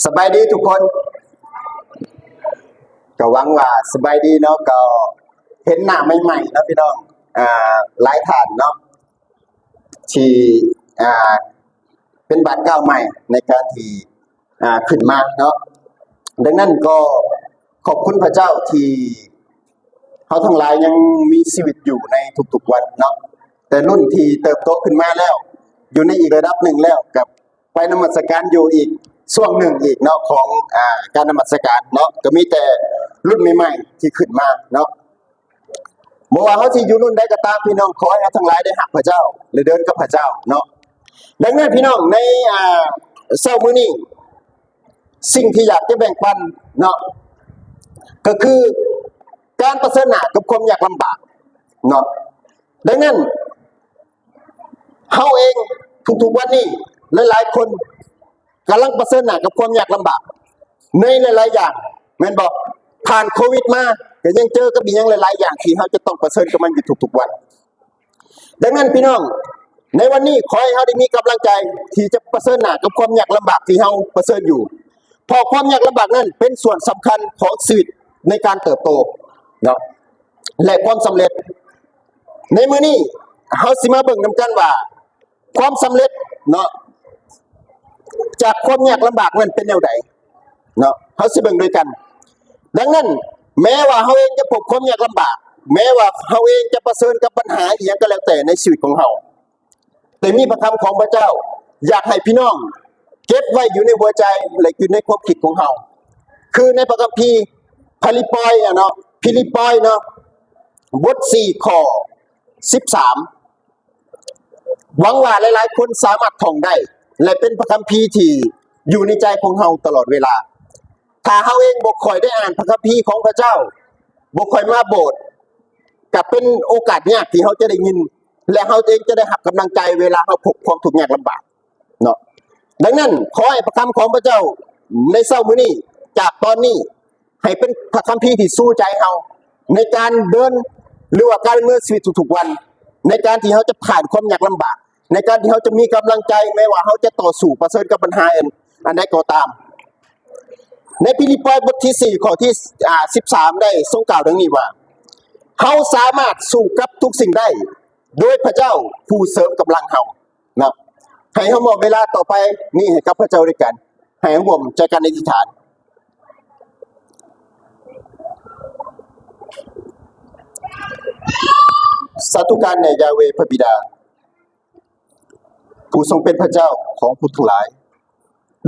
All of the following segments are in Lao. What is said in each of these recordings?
ສະບາຍດີທຸກຄົນ ກໍຫວັງວ່າສະບາຍດີເນາະ ກໍເຫັນໜ້າໃໝ່ໆເນາະພີ່ນ້ອງ ອ່າ ຫຼາຍທ່ານເນາະ ທີ່ ອ່າ ເປັນບາດກ້າວໃໝ່ໃນການທີ່ ອ່າ ຂຶ້ນມາເນາະ. ດັ່ງນັ້ນກໍຂອບຄຸນພະເຈົ້າທີ່ເຮົາທັງຫຼາຍຍັງມີຊີວິດຢູ່ໃນທຸກໆວັນເນາະ ແຕ່ລຸ້ນທີ່ເຕີບໂຕຂຶ້ນມາແລ້ວ ຢູ່ໃນອີກລະດັບໜຶ່ງແລ້ວ ກັບໄປນະມັດສະການຢູ່ອີກຊ່ວງໜຶ່ງອີກເນາະ ຂອງ ອ່າ ການນະມັດສະການເນາະ ກໍມີແຕ່ລຸ້ນໃໝ່ໆທີ່ຂຶ້ນມາເນາະ. ບໍ່ວ່າເຮົາຊິຢູ່ລຸ້ນໃດກໍຕາມ ພີ່ນ້ອງ ຂໍໃຫ້ເຮົາທັງຫຼາຍໄດ້ຮັກພະເຈົ້າ ແລະ ເດີນກັບພະເຈົ້າເນາະ. ດັ່ງນັ້ນພີ່ນ້ອງ ໃນ ອ່າ ເຊົ້າມື້ນີ້ ສິ່ງທີ່ຢາກຈະແບ່ງປັນເນາະ ກໍຄືການປະເຊີນໜ້າກັບຄວາມຍາກລຳບາກເນາະ. ດັ່ງນັ້ນ ເຮົາເອງທຸກໆວັນນີ້ ຫຼາຍໆຄົນກຳລັງປະເຊີນໜ້າກັບຄວາມຍາກລຳບາກໃນຫຼາຍໆຢ່າງ ແມ່ນບໍ່? ຜ່ານໂຄວິດມາ ກໍຍັງເຈີກັບອີ່ຫຍັງຫຼາຍໆຢ່າງທີ່ເຮົາຈະຕ້ອງປະເຊີນກັບມັນຢູ່ທຸກໆວັນ. ດັ່ງນັ້ນພີ່ນ້ອງ ໃນວັນນີ້ຂໍໃຫ້ເຮົາໄດ້ມີກຳລັງໃຈທີ່ຈະປະເຊີນໜ້າກັບຄວາມຍາກລຳບາກທີ່ເຮົາປະເຊີນຢູ່ ເພາະຄວາມຍາກລຳບາກນັ້ນເປັນສ່ວນສຳຄັນຂອງຊີວິດໃນການເຕີບໂຕເນາະ ແລະ ຄວາມສຳເລັດ. ໃນມື້ນີ້ເຮົາຊິມາເບິ່ງນຳກັນວ່າ ຄວາມສຳເລັດເນາະ ຈາກຄວາມຍາກລຳບາກນັ້ນເປັນແນວໃດເນາະ ເຮົາຊິເບິ່ງດ້ວຍກັນ. ດັ່ງນັ້ນ ແມ້ວ່າເຮົາເອງຈະພົບຄວາມຍາກລຳບາກ ແມ້ວ່າເຮົາເອງຈະປະເຊີນກັບບັນຫາອີ່ຫຍັງກໍແລ້ວແຕ່ໃນຊີວິດຂອງເຮົາ ແຕ່ມີພະຄຳຂອງພະເຈົ້າ ຢາກໃຫ້ພີ່ນ້ອງເກັບໄວ້ຢູ່ໃນຫົວໃຈ ແລະ ຢູ່ໃນຄວາມຄິດຂອງເຮົາ ຄືໃນພະຄຳພີຟີລິບປອຍເນາະ ຟີລິບປອຍເນາະ ບົດສີ່ ຂໍ້ສິບສາມ ຫວັງວ່າຫຼາຍໆຄົນສາມາດທ່ອງໄດ້ ແລະ ເປັນພະຄຳພີທີ່ຢູ່ໃນໃຈຂອງເຮົາຕະຫຼອດເວລາ. ຖ້າເຮົາເອງບໍ່ຄ່ອຍໄດ້ອ່ານພະຄຳພີຂອງພະເຈົ້າ ບໍ່ຄ່ອຍມາໂບດ ກໍເປັນໂອກາດຍາກທີ່ເຮົາຈະໄດ້ຍິນ ແລະ ເຮົາເອງຈະໄດ້ຮັບກຳລັງໃຈເວລາເຮົາພົບຄວາມທຸກຍາກລຳບາກເນາະ. ດັ່ງນັ້ນ ຂໍໃຫ້ພະຄຳຂອງພະເຈົ້າໃນເຊົ້າມື້ນີ້ ຈາກຕອນນີ້ ໃຫ້ເປັນພະຄຳພີທີ່ຊູໃຈເຮົາ ໃນການເດີນ ຫຼືວ່າການດຳເນີນຊີວິດທຸກໆວັນ ໃນການທີ່ເຮົາຈະຜ່ານຄວາມຍາກລຳບາກ ໃນການທີ່ເຮົາຈະມີກຳລັງໃຈ ແມ້ວ່າເຮົາຈະຕໍ່ສູ້ປະເຊີນກັບບັນຫາອັນ ອັນໃດກໍຕາມ. ໃນຟີລິບປອຍບົດທີສີ່ ຂໍ້ທີ ອ່າ ສິບສາມ ໄດ້ຊົງກ່າວດັ່ງນີ້ວ່າ ເຮົາສາມາດສູ້ກັບທຸກສິ່ງໄດ້ ໂດຍພະເຈົ້າຜູ້ເສີມກຳລັງເຮົາເນາະ. ໃຫ້ເຮົາມອບເວລາຕໍ່ໄປນີ້ໃຫ້ກັບພະເຈົ້າດ້ວຍກັນ ໃຫ້ເຮົາຮ່ວມໃຈກັນອະທິຖານ. ສາທຸການແດ່ຢາເວພະບິດາ ຜູ້ຊົງເປັນພະເຈົ້າຂອງຜູ້ທັງຫຼາຍ,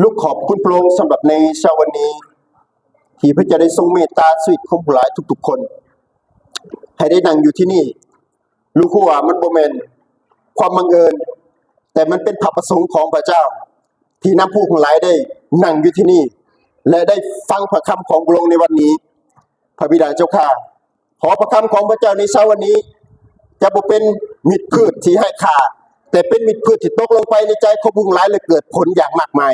ລູກຂອບຄຸນພະອົງສຳລັບໃນເຊົ້າວັນນີ້ ທີ່ພະເຈົ້າໄດ້ຊົງເມດຕາຊີວິດຂອງຜູ້ຫຼາຍທຸກໆຄົນ ໃຫ້ໄດ້ນັ່ງຢູ່ທີ່ນີ້. ລູກຮູ້ວ່າມັນບໍ່ແມ່ນຄວາມບັງເອີນ, ແຕ່ມັນເປັນພະປະສົງຂອງພະເຈົ້າ ທີ່ນຳພວກທັງຫຼາຍໄດ້ນັ່ງຢູ່ທີ່ນີ້ ແລະ ໄດ້ຟັງພະຄຳຂອງພະອົງໃນວັນນີ້. ພະບິດາເຈົ້າຂ້າ, ຂໍພະຄຳຂອງພະເຈົ້າໃນເຊົ້າວັນນີ້ ຈະບໍ່ເປັນເມັດພືດທີ່ໄຮ້ຄ່າ, ແຕ່ເປັນເມັດພືດທີ່ຕົກລົງໄປໃນໃຈຂອງພວກທັງຫຼາຍ ແລະ ເກີດຜົນຢ່າງມາກມາຍ.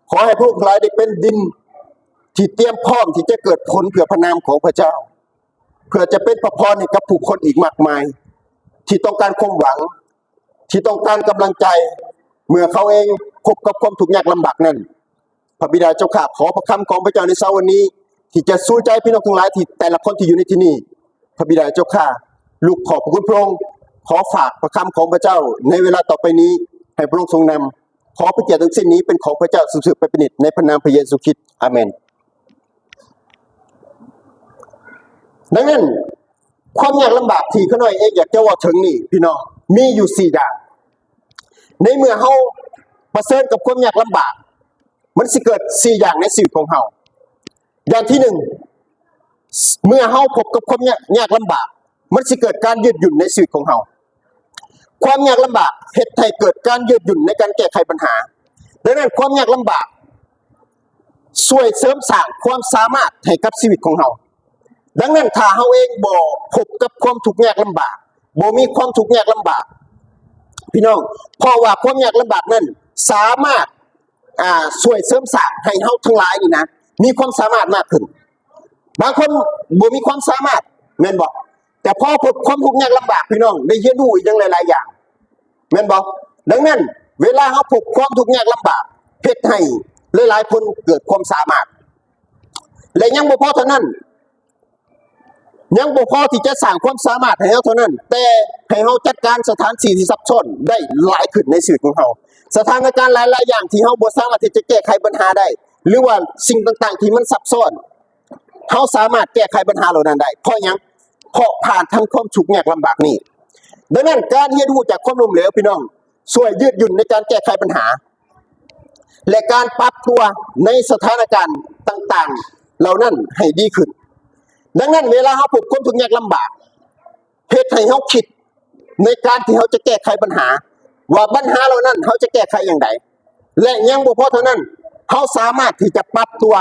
ຂໍໃຫ້ພວກທັງຫຼາຍໄດ້ເປັນດິນທີ່ຕຽມພ້ອມທີ່ຈະເກີດຜົນເພື່ອພະນາມຂອງພະເຈົ້າ, ເພື່ອຈະເປັນພະພອນໃຫ້ກັບຜູ້ຄົນອີກມາກມາຍ ທີ່ຕ້ອງການຄວາມຫວັງ, ທີ່ຕ້ອງການກຳລັງໃຈ ເມື່ອເຂົາເອງພົບກັບຄວາມທຸກຍາກລຳບາກນັ້ນ. ພະບິດາເຈົ້າຂ້າ, ຂໍພະຄຳຂອງພະເຈົ້າໃນເຊົ້າວັນນີ້ ທີ່ຈະຊູໃຈພີ່ນ້ອງທັງຫຼາຍ ທີ່ແຕ່ລະຄົນທີ່ຢູ່ໃນທີ່ນີ້. ພະບິດາເຈົ້າຂ້າ, ລູກຂອບພະຄຸນພະອົງ, ຂໍຝາກພະຄຳຂອງພະເຈົ້າໃນເວລາຕໍ່ໄປນີ້ ໃຫ້ພະອົງຊົງນຳ. ຂໍພະກຽດທັງສິ້ນນີ້ເປັນຂອງພະເຈົ້າສືບໆໄປເປັນນິດ ໃນພະນາມພະເຢຊູຄຣິດ. ອາເມນ. ດັ່ງນັ້ນ ຄວາມຍາກລຳບາກທີ່ຂ້ານ້ອຍເອງຢາກຈະເວົ້າເຖິງນີ້ ພີ່ນ້ອງ, ມີຢູ່ສີ່ຢ່າງ. ໃນເມື່ອເຮົາປະເຊີນກັບຄວາມຍາກລຳບາກ, ມັນຊິເກີດສີ່ຢ່າງໃນຊີວິດຂອງເຮົາ. ຢ່າງທີໜຶ່ງ, ເມື່ອເຮົາພົບກັບຄວາມຍາກ ຍາກລຳບາກ, ມັນຊິເກີດການຍືດຫຍຸ້ນໃນຊີວິດຂອງເຮົາ. ຄວາມຍາກລຳບາກເຮັດໃຫ້ເກີດການຍືດຫຍຸ້ນໃນການແກ້ໄຂບັນຫາ. ດັ່ງນັ້ນ ຄວາມຍາກລຳບາກຊ່ວຍເສີມສ້າງຄວາມສາມາດໃຫ້ກັບຊີວິດຂອງເຮົາ. ດັ່ງນັ້ນ ຖ້າເຮົາເອງບໍ່ພົບກັບຄວາມທຸກຍາກລຳບາກ, ບໍ່ມີຄວາມທຸກຍາກລຳບາກ, ພີ່ນ້ອງ, ເພາະວ່າຄວາມຍາກລຳບາກນັ້ນສາມາດ ອ່າ ຊ່ວຍເສີມສ້າງໃຫ້ເຮົາທັງຫຼາຍນີ້ນະ ມີຄວາມສາມາດມາກຂຶ້ນ. ບາງຄົນບໍ່ມີຄວາມສາມາດ ແມ່ນບໍ່? ແຕ່ພໍພົບຄວາມທຸກຍາກລຳບາກ ພີ່ນ້ອງ ໄດ້ຮຽນຮູ້ອີກຢ່າງຫຼາຍໆຢ່າງ ແມ່ນບໍ່? ດັ່ງນັ້ນ ເວລາເຮົາພົບຄວາມທຸກຍາກລຳບາກ ເຮັດໃຫ້ ຫຼາຍໆຄົນເກີດຄວາມສາມາດ ແລະ ຍັງບໍ່ພໍເທົ່ານັ້ນ ຍັງບໍ່ພໍທີ່ຈະສ້າງຄວາມສາມາດໃຫ້ເຮົາເທົ່ານັ້ນ, ແຕ່ໃຫ້ເຮົາຈັດການສະຖານທີ່ທີ່ຊັບຊ້ອນໄດ້ຫຼາຍຂຶ້ນໃນຊີວິດຂອງເຮົາ. ສະຖານະການຫຼາຍໆຢ່າງທີ່ເຮົາບໍ່ສາມາດທີ່ຈະແກ້ໄຂບັນຫາໄດ້ ຫຼືວ່າສິ່ງຕ່າງໆທີ່ມັນຊັບຊ້ອນ ເຮົາສາມາດແກ້ໄຂບັນຫາເຫຼົ່ານັ້ນໄດ້. ເພາະຫຍັງ? ເພາະຜ່ານທັງຄວາມທຸກຍາກລຳບາກນີ້. ດັ່ງນັ້ນ ການຮຽນຮູ້ຈາກຄວາມລົ້ມເຫຼວ, ພີ່ນ້ອງ, ຊ່ວຍຍືດຫຍຸ້ນໃນການແກ້ໄຂບັນຫາ ແລະ ການປັບຕົວໃນສະຖານະການຕ່າງໆເຫຼົ່ານັ້ນໃຫ້ດີຂຶ້ນ. ດັ່ງນັ້ນ ເວລາເຮົາພົບຄວາມທຸກຍາກລຳບາກ, ເຮັດໃຫ້ເຮົາຄິດໃນການທີ່ເຮົາຈະແກ້ໄຂບັນຫາ ວ່າບັນຫາເຫຼົ່ານັ້ນເຮົາຈະແກ້ໄຂຢ່າງໃດ ແລະ ຍັງບໍ່ພໍເທົ່ານັ້ນ, ເຮົາສາມາດທີ່ຈະປັບຕົວ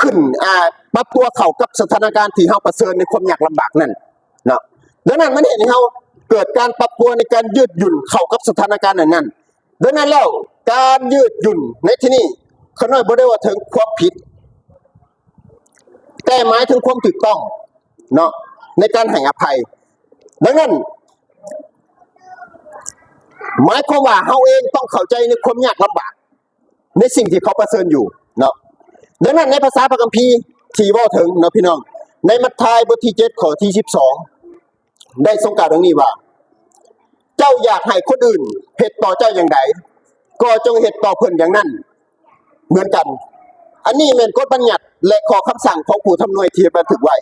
ຂຶ້ນ ອາ ປັບຕົວເຂົ້າກັບສະຖານະການທີ່ເຮົາປະເຊີນໃນຄວາມຍາກລຳບາກນັ້ນເນາະ. ດັ່ງນັ້ນ ມັນເຮັດໃຫ້ເຮົາເກີດການປັບຕົວໃນການຍືດຫຍຸ້ນເຂົ້າກັບສະຖານະການນັ້ນໆ. ດັ່ງນັ້ນແລ້ວ ການຍືດຫຍຸ້ນໃນທີ່ນີ້ ຂ້ານ້ອຍບໍ່ໄດ້ເວົ້າເຖິງຄວາມຜິດ, ແຕ່ໝາຍເຖິງຄວາມຖືກຕ້ອງເນາະ ໃນການໃຫ້ອະໄພ. ດັ່ງນັ້ນ ໝາຍຄວາມວ່າເຮົາເອງຕ້ອງເຂົ້າໃຈໃນຄວາມຍາກລຳບາກ ໃນສິ່ງທີ່ເຂົາປະເຊີນຢູ່ເນາະ. ດັ່ງນັ້ນ ໃນພາສາພະຄຳພີທີ່ເວົ້າເຖິງເນາະ ພີ່ນ້ອງ, ໃນມັດທາຍບົດທີເຈັດ ຂໍ້ທີສິບສອງ ໄດ້ຊົງກ່າວດັ່ງນີ້ວ່າ, ເຈົ້າຢາກໃຫ້ຄົນອື່ນເຮັດຕໍ່ເຈົ້າຢ່າງໃດ, ກໍຈົ່ງເຮັດຕໍ່ເພິ່ນຢ່າງນັ້ນເໝືອນກັນ. ອັນນີ້ແມ່ນກົດບັນຍັດ ແລະ ຂໍ້ຄຳສັ່ງຂອງຜູ້ທຳນວຍທີ່ບັນທຶກໄວ້.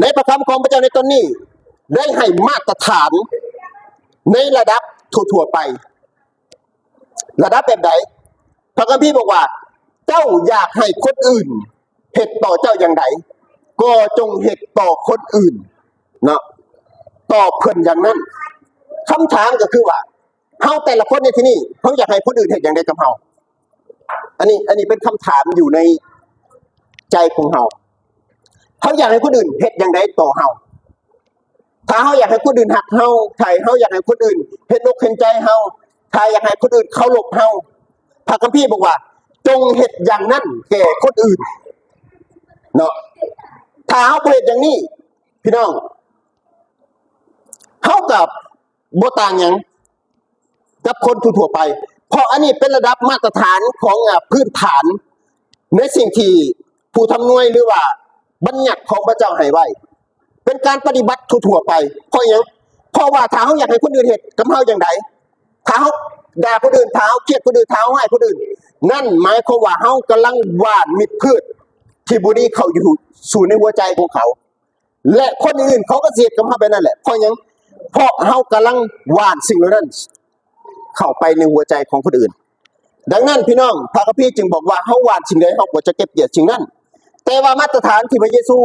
ໃນພະຄຳຂອງພະເຈົ້າໃນຕອນນີ້ ໄດ້ໃຫ້ມາດຕະຖານໃນລະດັບທົ່ວໆໄປ. ລະດັບແບບໃດ? ພະຄຳພີບອກວ່າ, ເຈົ້າຢາກໃຫ້ຄົນອື່ນເຮັດຕໍ່ເຈົ້າຢ່າງໃດ, ກໍຈົ່ງເຮັດຕໍ່ຄົນອື່ນເນາະ, ຕໍ່ເພິ່ນຢ່າງນັ້ນ. ຄຳຖາມກໍຄືວ່າ, ເຮົາແຕ່ລະຄົນໃນທີ່ນີ້, ເຮົາຢາກໃຫ້ຄົນອື່ນເຮັດຢ່າງໃດກັບເຮົາ? ອັນນີ້, ອັນນີ້ເປັນຄຳຖາມຢູ່ໃນໃຈຂອງເຮົາ. ເຮົາຢາກໃຫ້ຄົນອື່ນເຮັດຢ່າງໃດຕໍ່ເຮົາ? ຖ້າເຮົາຢາກໃຫ້ຄົນອື່ນຮັກເຮົາ, ຖ້າເຮົາຢາກໃຫ້ຄົນອື່ນເຫັນອົກເຫັນໃຈເຮົາ, ຖ້າຢາກໃຫ້ຄົນອື່ນເຄົາລົບເຮົາ, ພະຄຳພີບອກວ່າ, ຈົ່ງເຮັດຢ່າງນັ້ນແກ່ຄົນອື່ນເນາະ. ຖ້າເຮົາບໍ່ເຮັດຢ່າງນີ້, ພີ່ນ້ອງ, ເຮົາກໍບໍ່ຕ່າງຫຍັງ ກັບຄົນທົ່ວໆໄປ, ເພາະອັນນີ້ເປັນລະດັບມາດຕະຖານຂອງ ອາ ພື້ນຖານໃນສິ່ງທີ່ຜູ້ທຳນວຍ ຫຼືວ່າບັນຍັດຂອງພະເຈົ້າໃຫ້ໄວ້, ເປັນການປະຕິບັດທົ່ວໆໄປ. ເພາະຫຍັງ? ເພາະວ່າຖ້າເຮົາຢາກໃຫ້ຄົນອື່ນເຮັດກັບເຮົາຢ່າງໃດ, ຖ້າເຮົາດ່າຄົນອື່ນ, ຖ້າເຮົາກຽດຄົນອື່ນ, ຖ້າເຮົາຮ້າຍຄົນອື່ນ, ນັ້ນໝາຍຄວາມວ່າເຮົາກຳລັງຫວ່ານເມັດພືດທີ່ບໍ່ດີເຂົ້າຢູ່ສູ່ໃນຫົວໃຈຂອງເຂົາ. ແລະ ຄົນອື່ນເຂົາກໍຊິເຮັດກັບເຮົາແບບນັ້ນແຫຼະ. ເພາະຫຍັງ? ເພາະເຮົາກຳລັງຫວ່ານສິ່ງເຫຼົ່ານັ້ນເຂົ້າໄປໃນຫົວໃຈຂອງຄົນອື່ນ. ດັ່ງນັ້ນ ພີ່ນ້ອງ, ພະຄຳພີຈຶ່ງບອກວ່າ ເຮົາຫວ່ານສິ່ງໃດ ເຮົາກໍຈະເກັບກຽດສິ່ງນັ້ນ. ແຕ່ວ່າມາດຕະຖານທີ່ພະເຢຊູ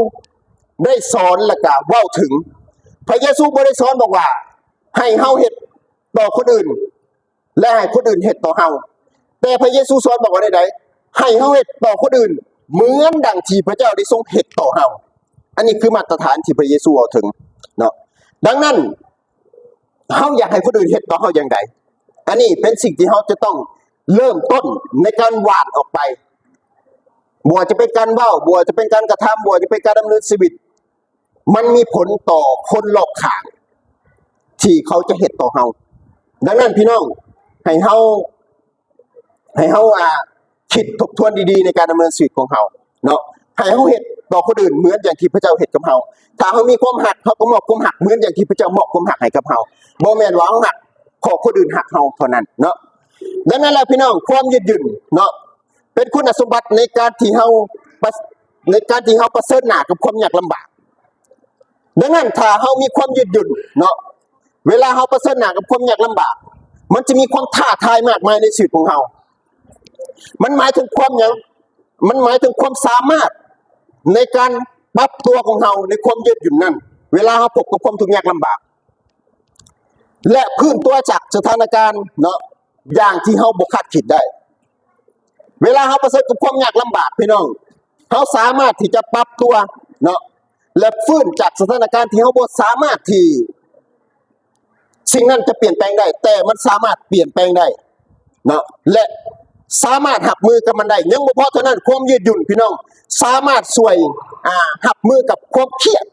ໄດ້ສອນ ແລະ ກະເວົ້າເຖິງ, ພະເຢຊູບໍ່ໄດ້ສອນບອກວ່າ ໃຫ້ເຮົາເຮັດຕໍ່ຄົນອື່ນ ແລະ ໃຫ້ຄົນອື່ນເຮັດຕໍ່ເຮົາ. ແຕ່ພະເຢຊູສອນບອກວ່າແນວໃດ? ໃຫ້ເຮົາເຮັດຕໍ່ຄົນອື່ນເໝືອນດັ່ງທີ່ພະເຈົ້າໄດ້ຊົງເຮັດຕໍ່ເຮົາ. ອັນນີ້ຄືມາດຕະຖານທີ່ພະເຢຊູເວົ້າເຖິງເນາະ. ດັ່ງນັ້ນ ເຮົາຢາກໃຫ້ຄົນອື່ນເຮັດຕໍ່ເຮົາຢ່າງໃດ? ອັນນີ້ເປັນສິ່ງທີ່ເຮົາຈະຕ້ອງເລີ່ມຕົ້ນໃນການຫວ່ານອອກໄປ. ບໍ່ວ່າຈະເປັນການເວົ້າ, ບໍ່ວ່າຈະເປັນການກະທຳ, ບໍ່ວ່າຈະເປັນການດຳເນີນຊີວິດ, ມັນມີຜົນຕໍ່ຄົນລອບຂ້າງທີ່ເຂົາຈະເຮັດຕໍ່ເຮົາ. ດັ່ງນັ້ນ ພີ່ນ້ອງ, ໃຫ້ເຮົາ, ໃຫ້ເຮົາ, ອາ, ຄິດທົບທວນດີໆໃນການດຳເນີນຊີວິດຂອງເຮົາເນາະ. ໃຫ້ເຮົາເຮັດຕໍ່ຄົນອື່ນເໝືອນຢ່າງທີ່ພະເຈົ້າເຮັດກັບເຮົາ. ຖ້າເຮົາມີຄວາມຮັກ, ເຮົາກໍມອບຄວາມຮັກເໝືອນຢ່າງທີ່ພະເຈົ້າມອບຄວາມຮັກໃຫ້ກັບເຮົາ. ບໍ່ແມ່ນວ່າເຮົາຮັກເພາະຄົນອື່ນຮັກເຮົາເທົ່ານັ້ນເນາະ. ດັ່ງນັ້ນແຫຼະ ພີ່ນ້ອງ, ຄວາມຍືດຫຍຸ່ນເນາະ ເປັນຄຸນສົມບັດໃນການທີ່ເຮົາປະ, ໃນການທີ່ເຮົາປະເຊີນໜ້າກັບຄວາມຍາກລຳບາກ. ດັ່ງນັ້ນ ຖ້າເຮົາມີຄວາມຍືດຫຍຸ່ນເນາະ, ເວລາເຮົາປະເຊີນໜ້າກັບຄວາມຍາກລຳບາກ, ມັນຈະມີຄວາມທ້າທາຍມາກມາຍໃນຊີວິດຂອງເຮົາ. ມັນໝາຍເຖິງຄວາມຫຍັງ? ມັນໝາຍເຖິງຄວາມສາມາດໃນການປັບຕົວຂອງເຮົາໃນຄວາມຍືດຫຍຸ່ນນັ້ນ ເວລາເຮົາພົບກັບຄວາມທຸກຍາກລຳບາກ ແລະ ຟື້ນຕົວຈາກສະຖານະການເນາະ ຢ່າງທີ່ເຮົາບໍ່ຄາດຄິດໄດ້. ເວລາເຮົາປະເຊີນກັບຄວາມຍາກລຳບາກ ພີ່ນ້ອງ, ເຮົາສາມາດທີ່ຈະປັບຕົວເນາະ ແລະ ຟື້ນຈາກສະຖານະການທີ່ເຮົາບໍ່ສາມາດທີ່ ສິ່ງນັ້ນຈະປ່ຽນແປງໄດ້, ແຕ່ມັນສາມາດປ່ຽນແປງໄດ້ເນາະ ແລະ ສາມາດຮັບມືກັບມັນໄດ້. ຍັງບໍ່ພໍເທົ່ານັ້ນ, ຄວາມຍືດຫຍຸ່ນ ພີ່ນ້ອງ, ສາມາດຊ່ວຍ, ອາ, ຮັບມືກັບຄວາມຄຽດ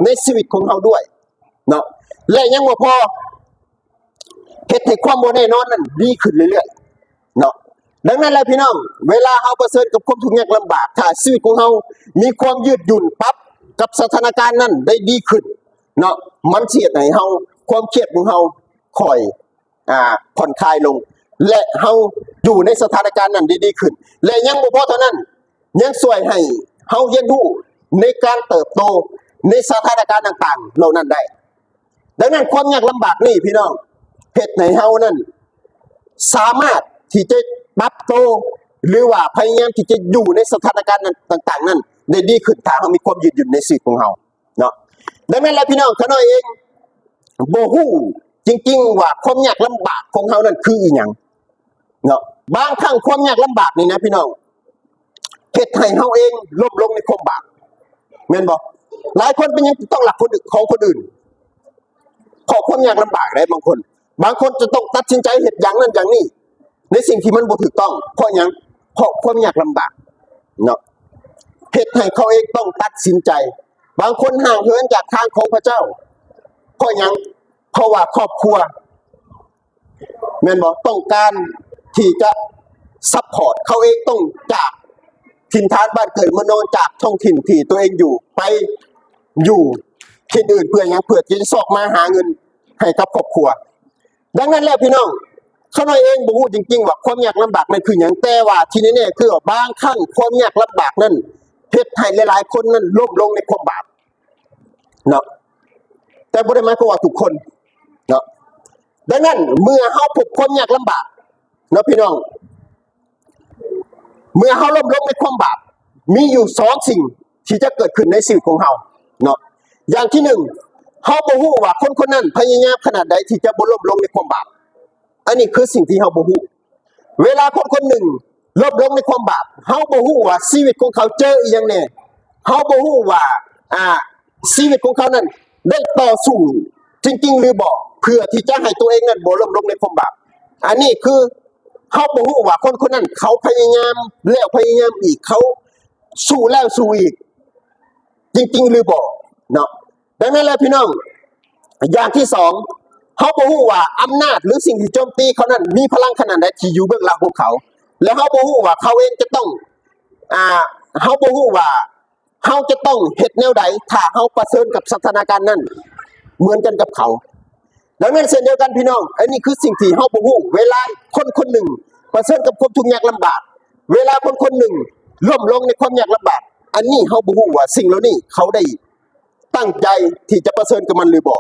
ໃນຊີວິດຂອງເຮົາດ້ວຍເນາະ ແລະ ຍັງບໍ່ພໍ ເຮັດໃຫ້ຄວາມບໍ່ແນ່ນອນນັ້ນດີຂຶ້ນເລື້ອຍໆເນາະ. ດັ່ງນັ້ນແຫຼະພີ່ນ້ອງ, ເວລາເຮົາປະເຊີນກັບຄວາມທຸກຍາກລຳບາກ, ຖ້າຊີວິດຂອງເຮົາມີຄວາມຍືດຫຍຸ່ນ, ປັບກັບສະຖານະການນັ້ນໄດ້ດີຂຶ້ນເນາະ, ມັນຊິເຮັດໃຫ້ເຮົາ ຄວາມຄຽດຂອງເຮົາຄ່ອຍ ອ່າ ຜ່ອນຄາຍລົງ ແລະ ເຮົາຢູ່ໃນສະຖານະການນັ້ນໄດ້ດີຂຶ້ນ ແລະ ຍັງບໍ່ພໍເທົ່ານັ້ນ, ຍັງຊ່ວຍໃຫ້ເຮົາຮຽນຮູ້ໃນການເຕີບໂຕໃນສະຖານະການຕ່າງໆເຫຼົ່ານັ້ນໄດ້. ດັ່ງນັ້ນ ຄວາມຍາກລຳບາກນີ້ ພີ່ນ້ອງ, ເຮັດໃຫ້ເຮົານັ້ນສາມາດທີ່ຈະປັບໂຕ ຫຼືວ່າພະຍາຍາມທີ່ຈະຢູ່ໃນສະຖານະການນັ້ນ ຕ່າງໆນັ້ນໄດ້ດີຂຶ້ນ ຖ້າເຮົາມີຄວາມຍືດຫຍຸ່ນໃນຊີວິດຂອງເຮົາເນາະ. ດັ່ງນັ້ນແຫຼະ ພີ່ນ້ອງ, ຂ້ານ້ອຍເອງບໍ່ຮູ້ຈິງໆວ່າຄວາມຍາກລຳບາກຂອງເຮົານັ້ນຄືອີ່ຫຍັງເນາະ. ບາງຄັ້ງຄວາມຍາກລຳບາກນີ້ນະ ພີ່ນ້ອງ, ເຮັດໃຫ້ເຮົາເອງລົ້ມລົງໃນຄວາມບາບ, ແມ່ນບໍ່? ຫຼາຍຄົນເປັນຫຍັງຕ້ອງລັກຂອງຄົນອື່ນ? ເພາະຄວາມຍາກລຳບາກເດ້. ບາງຄົນ, ບາງຄົນຈະຕ້ອງຕັດສິນໃຈເຮັດຢ່າງນັ້ນຢ່າງນີ້ ໃນສິ່ງທີ່ມັນບໍ່ຖືກຕ້ອງ. ເພາະຫຍັງ? ເພາະຄວາມຍາກລຳບາກເນາະ, ເຮັດໃຫ້ເຂົາເອງຕ້ອງຕັດສິນໃຈ. ບາງຄົນຫ່າງເຫີນຈາກທາງຂອງພະເຈົ້າ. ເພາະຫຍັງ? ເພາະວ່າຄອບຄົວ ແມ່ນບໍ່? ຕ້ອງການທີ່ຈະຊັບພອດ, ເຂົາເອງຕ້ອງຈາກຖິ່ນຖານບ້ານເກີດເມືອງນອນ, ຈາກທ້ອງຖິ່ນທີ່ຕົວເອງຢູ່ ໄປຢູ່ຖິ່ນອື່ນ. ເພື່ອຫຍັງ? ເພື່ອທີ່ຈະຊອກມາຫາເງິນໃຫ້ກັບຄອບຄົວ. ດັ່ງນັ້ນແຫຼະ ພີ່ນ້ອງ, ຂ້ານ້ອຍເອງບໍ່ຮູ້ຈິງໆວ່າຄວາມຍາກລຳບາກນັ້ນຄືຫຍັງ, ແຕ່ວ່າທີ່ແນ່ໆຄືວ່າບາງຄັ້ງຄວາມຍາກລຳບາກນັ້ນເຮັດໃຫ້ຫຼາຍໆຄົນນັ້ນລົ້ມລົງໃນຄວາມບາບເນາະ, ແຕ່ບໍ່ໄດ້ໝາຍຄວາມວ່າທຸກຄົນເນາະ. ດັ່ງນັ້ນ ເມື່ອເຮົາພົບຄວາມຍາກລຳບາກເນາະ ພີ່ນ້ອງ, ເມື່ອເຮົາລົ້ມລົງໃນຄວາມບາບ, ມີຢູ່ສອງສິ່ງທີ່ຈະເກີດຂຶ້ນໃນຊີວິດຂອງເຮົາເນາະ. ຢ່າງທີໜຶ່ງ, ເຮົາບໍ່ຮູ້ວ່າຄົນຄົນນັ້ນພະຍາຍາມຂະໜາດໃດທີ່ຈະບໍ່ລົ້ມລົງໃນຄວາມບາບ. ອັນນີ້ຄືສິ່ງທີ່ເຮົາບໍ່ຮູ້. ເວລາຄົນຄົນໜຶ່ງລົ້ມລົງໃນຄວາມບາບ, ເຮົາບໍ່ຮູ້ວ່າຊີວິດຂອງເຂົາເຈີອີ່ຫຍັງແດ່, ເຮົາບໍ່ຮູ້ວ່າ ອ່າ ຊີວິດຂອງເຂົານັ້ນໄດ້ຕໍ່ສູ້ຈິງໆຫຼືບໍ່ ເພື່ອທີ່ຈະໃຫ້ຕົວເອງນັ້ນບໍ່ລົ້ມລົງໃນຄວາມບາບ. ອັນນີ້ຄືເຮົາບໍ່ຮູ້ວ່າຄົນຄົນນັ້ນເຂົາພະຍາຍາມແລ້ວພະຍາຍາມອີກ, ເຂົາສູ້ແລ້ວສູ້ອີກຈິງໆຫຼືບໍ່ເນາະ. ດັ່ງນັ້ນແຫຼະ ພີ່ນ້ອງ, ຢ່າງທີສອງ, ເຮົາບໍ່ຮູ້ວ່າອຳນາດ ຫຼື ສິ່ງທີ່ໂຈມຕີເຂົານັ້ນມີພະລັງຂະໜາດໃດທີ່ຢູ່ເບື້ອງຫຼັງຂອງເຂົາ, ແລະ ເຮົາບໍ່ຮູ້ວ່າເຂົາເອງຈະຕ້ອງ ອ່າ ເຮົາບໍ່ຮູ້ວ່າ ເຮົາຈະຕ້ອງເຮັດແນວໃດ ຖ້າເຮົາປະເຊີນກັບສະຖານະການນັ້ນເໝືອນກັນກັບເຂົາ. ດັ່ງນັ້ນເຊັ່ນດຽວກັນ ພີ່ນ້ອງ, ອັນນີ້ຄືສິ່ງທີ່ເຮົາບໍ່ຮູ້. ເວລາຄົນຄົນໜຶ່ງປະເຊີນກັບຄວາມທຸກຍາກລຳບາກ, ເວລາຄົນຄົນໜຶ່ງລົ້ມລົງໃນຄວາມຍາກລຳບາກ, ອັນນີ້ເຮົາບໍ່ຮູ້ວ່າສິ່ງເຫຼົ່ານີ້ເຂົາໄດ້ຕັ້ງໃຈທີ່ຈະປະເຊີນກັບມັນຫຼືບໍ່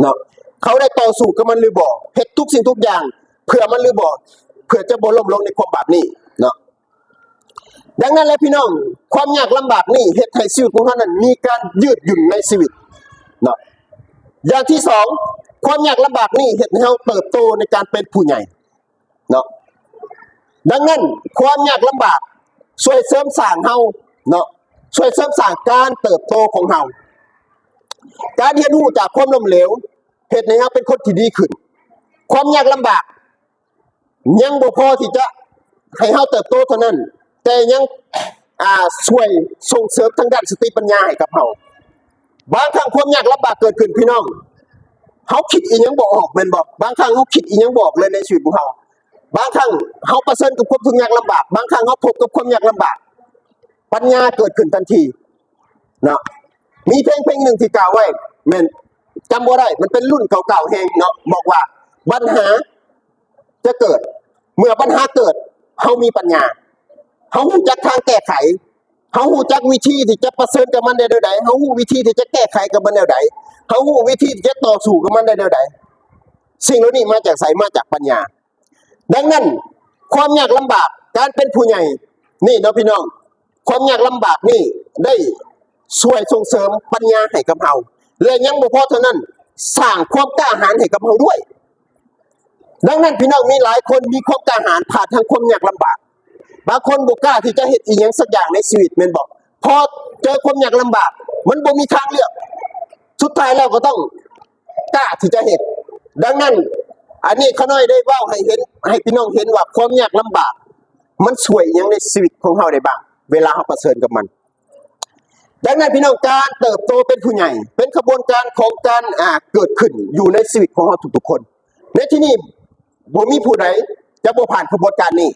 ເນາະ, ເຂົາໄດ້ຕໍ່ສູ້ກັບມັນຫຼືບໍ່, ເຮັດທຸກສິ່ງທຸກຢ່າງເພື່ອມັນຫຼືບໍ່, ເພື່ອຈະບໍ່ລົ້ມລົງໃນຄວາມບາບນີ້ເນາະ. ດັ່ງນັ້ນແຫຼະ ພີ່ນ້ອງ, ຄວາມຍາກລຳບາກນີ້ເຮັດໃຫ້ຊີວິດຂອງເຮົານັ້ນມີການຍືດຫຍຸ່ນໃນຊີວິດເນາະ. ຢ່າງທີສອງ, ຄວາມຍາກລຳບາກນີ້ເຮັດໃຫ້ເຮົາເຕີບໂຕໃນການເປັນຜູ້ໃຫຍ່ເນາະ. ດັ່ງນັ້ນ ຄວາມຍາກລຳບາກຊ່ວຍເສີມສ້າງເຮົາເນາະ, ຊ່ວຍເສີມສ້າງການເຕີບໂຕຂອງເຮົາ. ການຮຽນຮູ້ຈາກຄວາມລົ້ມເຫຼວເຮັດໃຫ້ເຮົາເປັນຄົນທີ່ດີຂຶ້ນ. ຄວາມຍາກລຳບາກ ຍັງບໍ່ພໍທີ່ຈະໃຫ້ເຮົາເຕີບໂຕເທົ່ານັ້ນ, ແຕ່ຍັງ ອ່າ ຊ່ວຍສົ່ງເສີມທາງດ້ານສະຕິປັນຍາໃຫ້ກັບເຮົາ. ບາງຄັ້ງຄວາມຍາກລຳບາກເກີດຂຶ້ນ ພີ່ນ້ອງ, ເຮົາຄິດອີ່ຫຍັງບໍ່ອອກແມ່ນບໍ່? ບາງຄັ້ງເຮົາຄິດອີ່ຫຍັງບໍ່ອອກເລີຍໃນຊີວິດຂອງເຮົາ. ບາງຄັ້ງເຮົາປະເຊີນກັບຄວາມທຸກຍາກລຳບາກ, ບາງຄັ້ງເຮົາພົບກັບຄວາມຍາກລຳບາກ, ປັນຍາເກີດຂຶ້ນທັນທີເນາະ. ມີເພງເພງໜຶ່ງທີ່ກ່າວໄວ້ ແມ່ນ ຈຳບໍ່ໄດ້, ມັນເປັນລຸ້ນເກົ່າໆແຮງເນາະ, ບອກວ່າ ບັນຫາຈະເກີດ, ເມື່ອບັນຫາເກີດ ເຮົາມີປັນຍາ, ເຮົາຮູ້ຈັກທາງແກ້ໄຂ, ເຮົາຮູ້ຈັກວິທີທີ່ຈະປະເຊີນກັບມັນໄດ້ແນວໃດ, ເຮົາຮູ້ວິທີທີ່ຈະແກ້ໄຂກັບມັນແນວໃດ, ເຮົາຮູ້ວິທີທີ່ຈະຕໍ່ສູ້ກັບມັນໄດ້ແນວໃດ. ສິ່ງເຫຼົ່ານີ້ມາຈາກໃສ? ມາຈາກປັນຍາ. ດັ່ງນັ້ນ ຄວາມຍາກລຳບາກ ການເປັນຜູ້ໃຫຍ່ນີ້ເນາະ ພີ່ນ້ອງ, ຄວາມຍາກລຳບາກນີ້ໄດ້ຊ່ວຍສົ່ງເສີມປັນຍາໃຫ້ກັບເຮົາ ແລະ ຍັງບໍ່ພໍເທົ່ານັ້ນ, ສ້າງຄວາມກ້າຫານໃຫ້ກັບເຮົາດ້ວຍ. ດັ່ງນັ້ນ ພີ່ນ້ອງ, ມີຫຼາຍຄົນມີຄວາມກ້າຫານຜ່ານທາງຄວາມຍາກລຳບາກ. ບາງຄົນບໍ່ກ້າທີ່ຈະເຮັດອີ່ຫຍັງສັກຢ່າງໃນຊີວິດ ແມ່ນບໍ່? ພໍເຈີຄວາມຍາກລຳບາກ ມັນບໍ່ມີທາງເລືອກ, ສຸດທ້າຍແລ້ວກໍຕ້ອງ ກ້າທີ່ຈະເຮັດ. ດັ່ງນັ້ນ ອັນນີ້ຂ້ານ້ອຍໄດ້ເວົ້າໃຫ້ເຫັນ, ໃຫ້ພີ່ນ້ອງເຫັນວ່າຄວາມຍາກລຳບາກມັນຊ່ວຍອີ່ຫຍັງໃນຊີວິດຂອງເຮົາໄດ້ບ້າງ ເວລາເຮົາປະເຊີນກັບມັນ. ດັ່ງນັ້ນ ພີ່ນ້ອງ, ການເຕີບໂຕເປັນຜູ້ໃຫຍ່ ເປັນຂະບວນການຂອງການ, ອ່າ, ເກີດຂຶ້ນຢູ່ໃນຊີວິດຂອງເຮົາທຸກໆຄົນ. ໃນທີ່ນີ້ ບໍ່ມີຜູ້ໃດ ຈະບໍ່ຜ່ານຂະບວນການນີ້.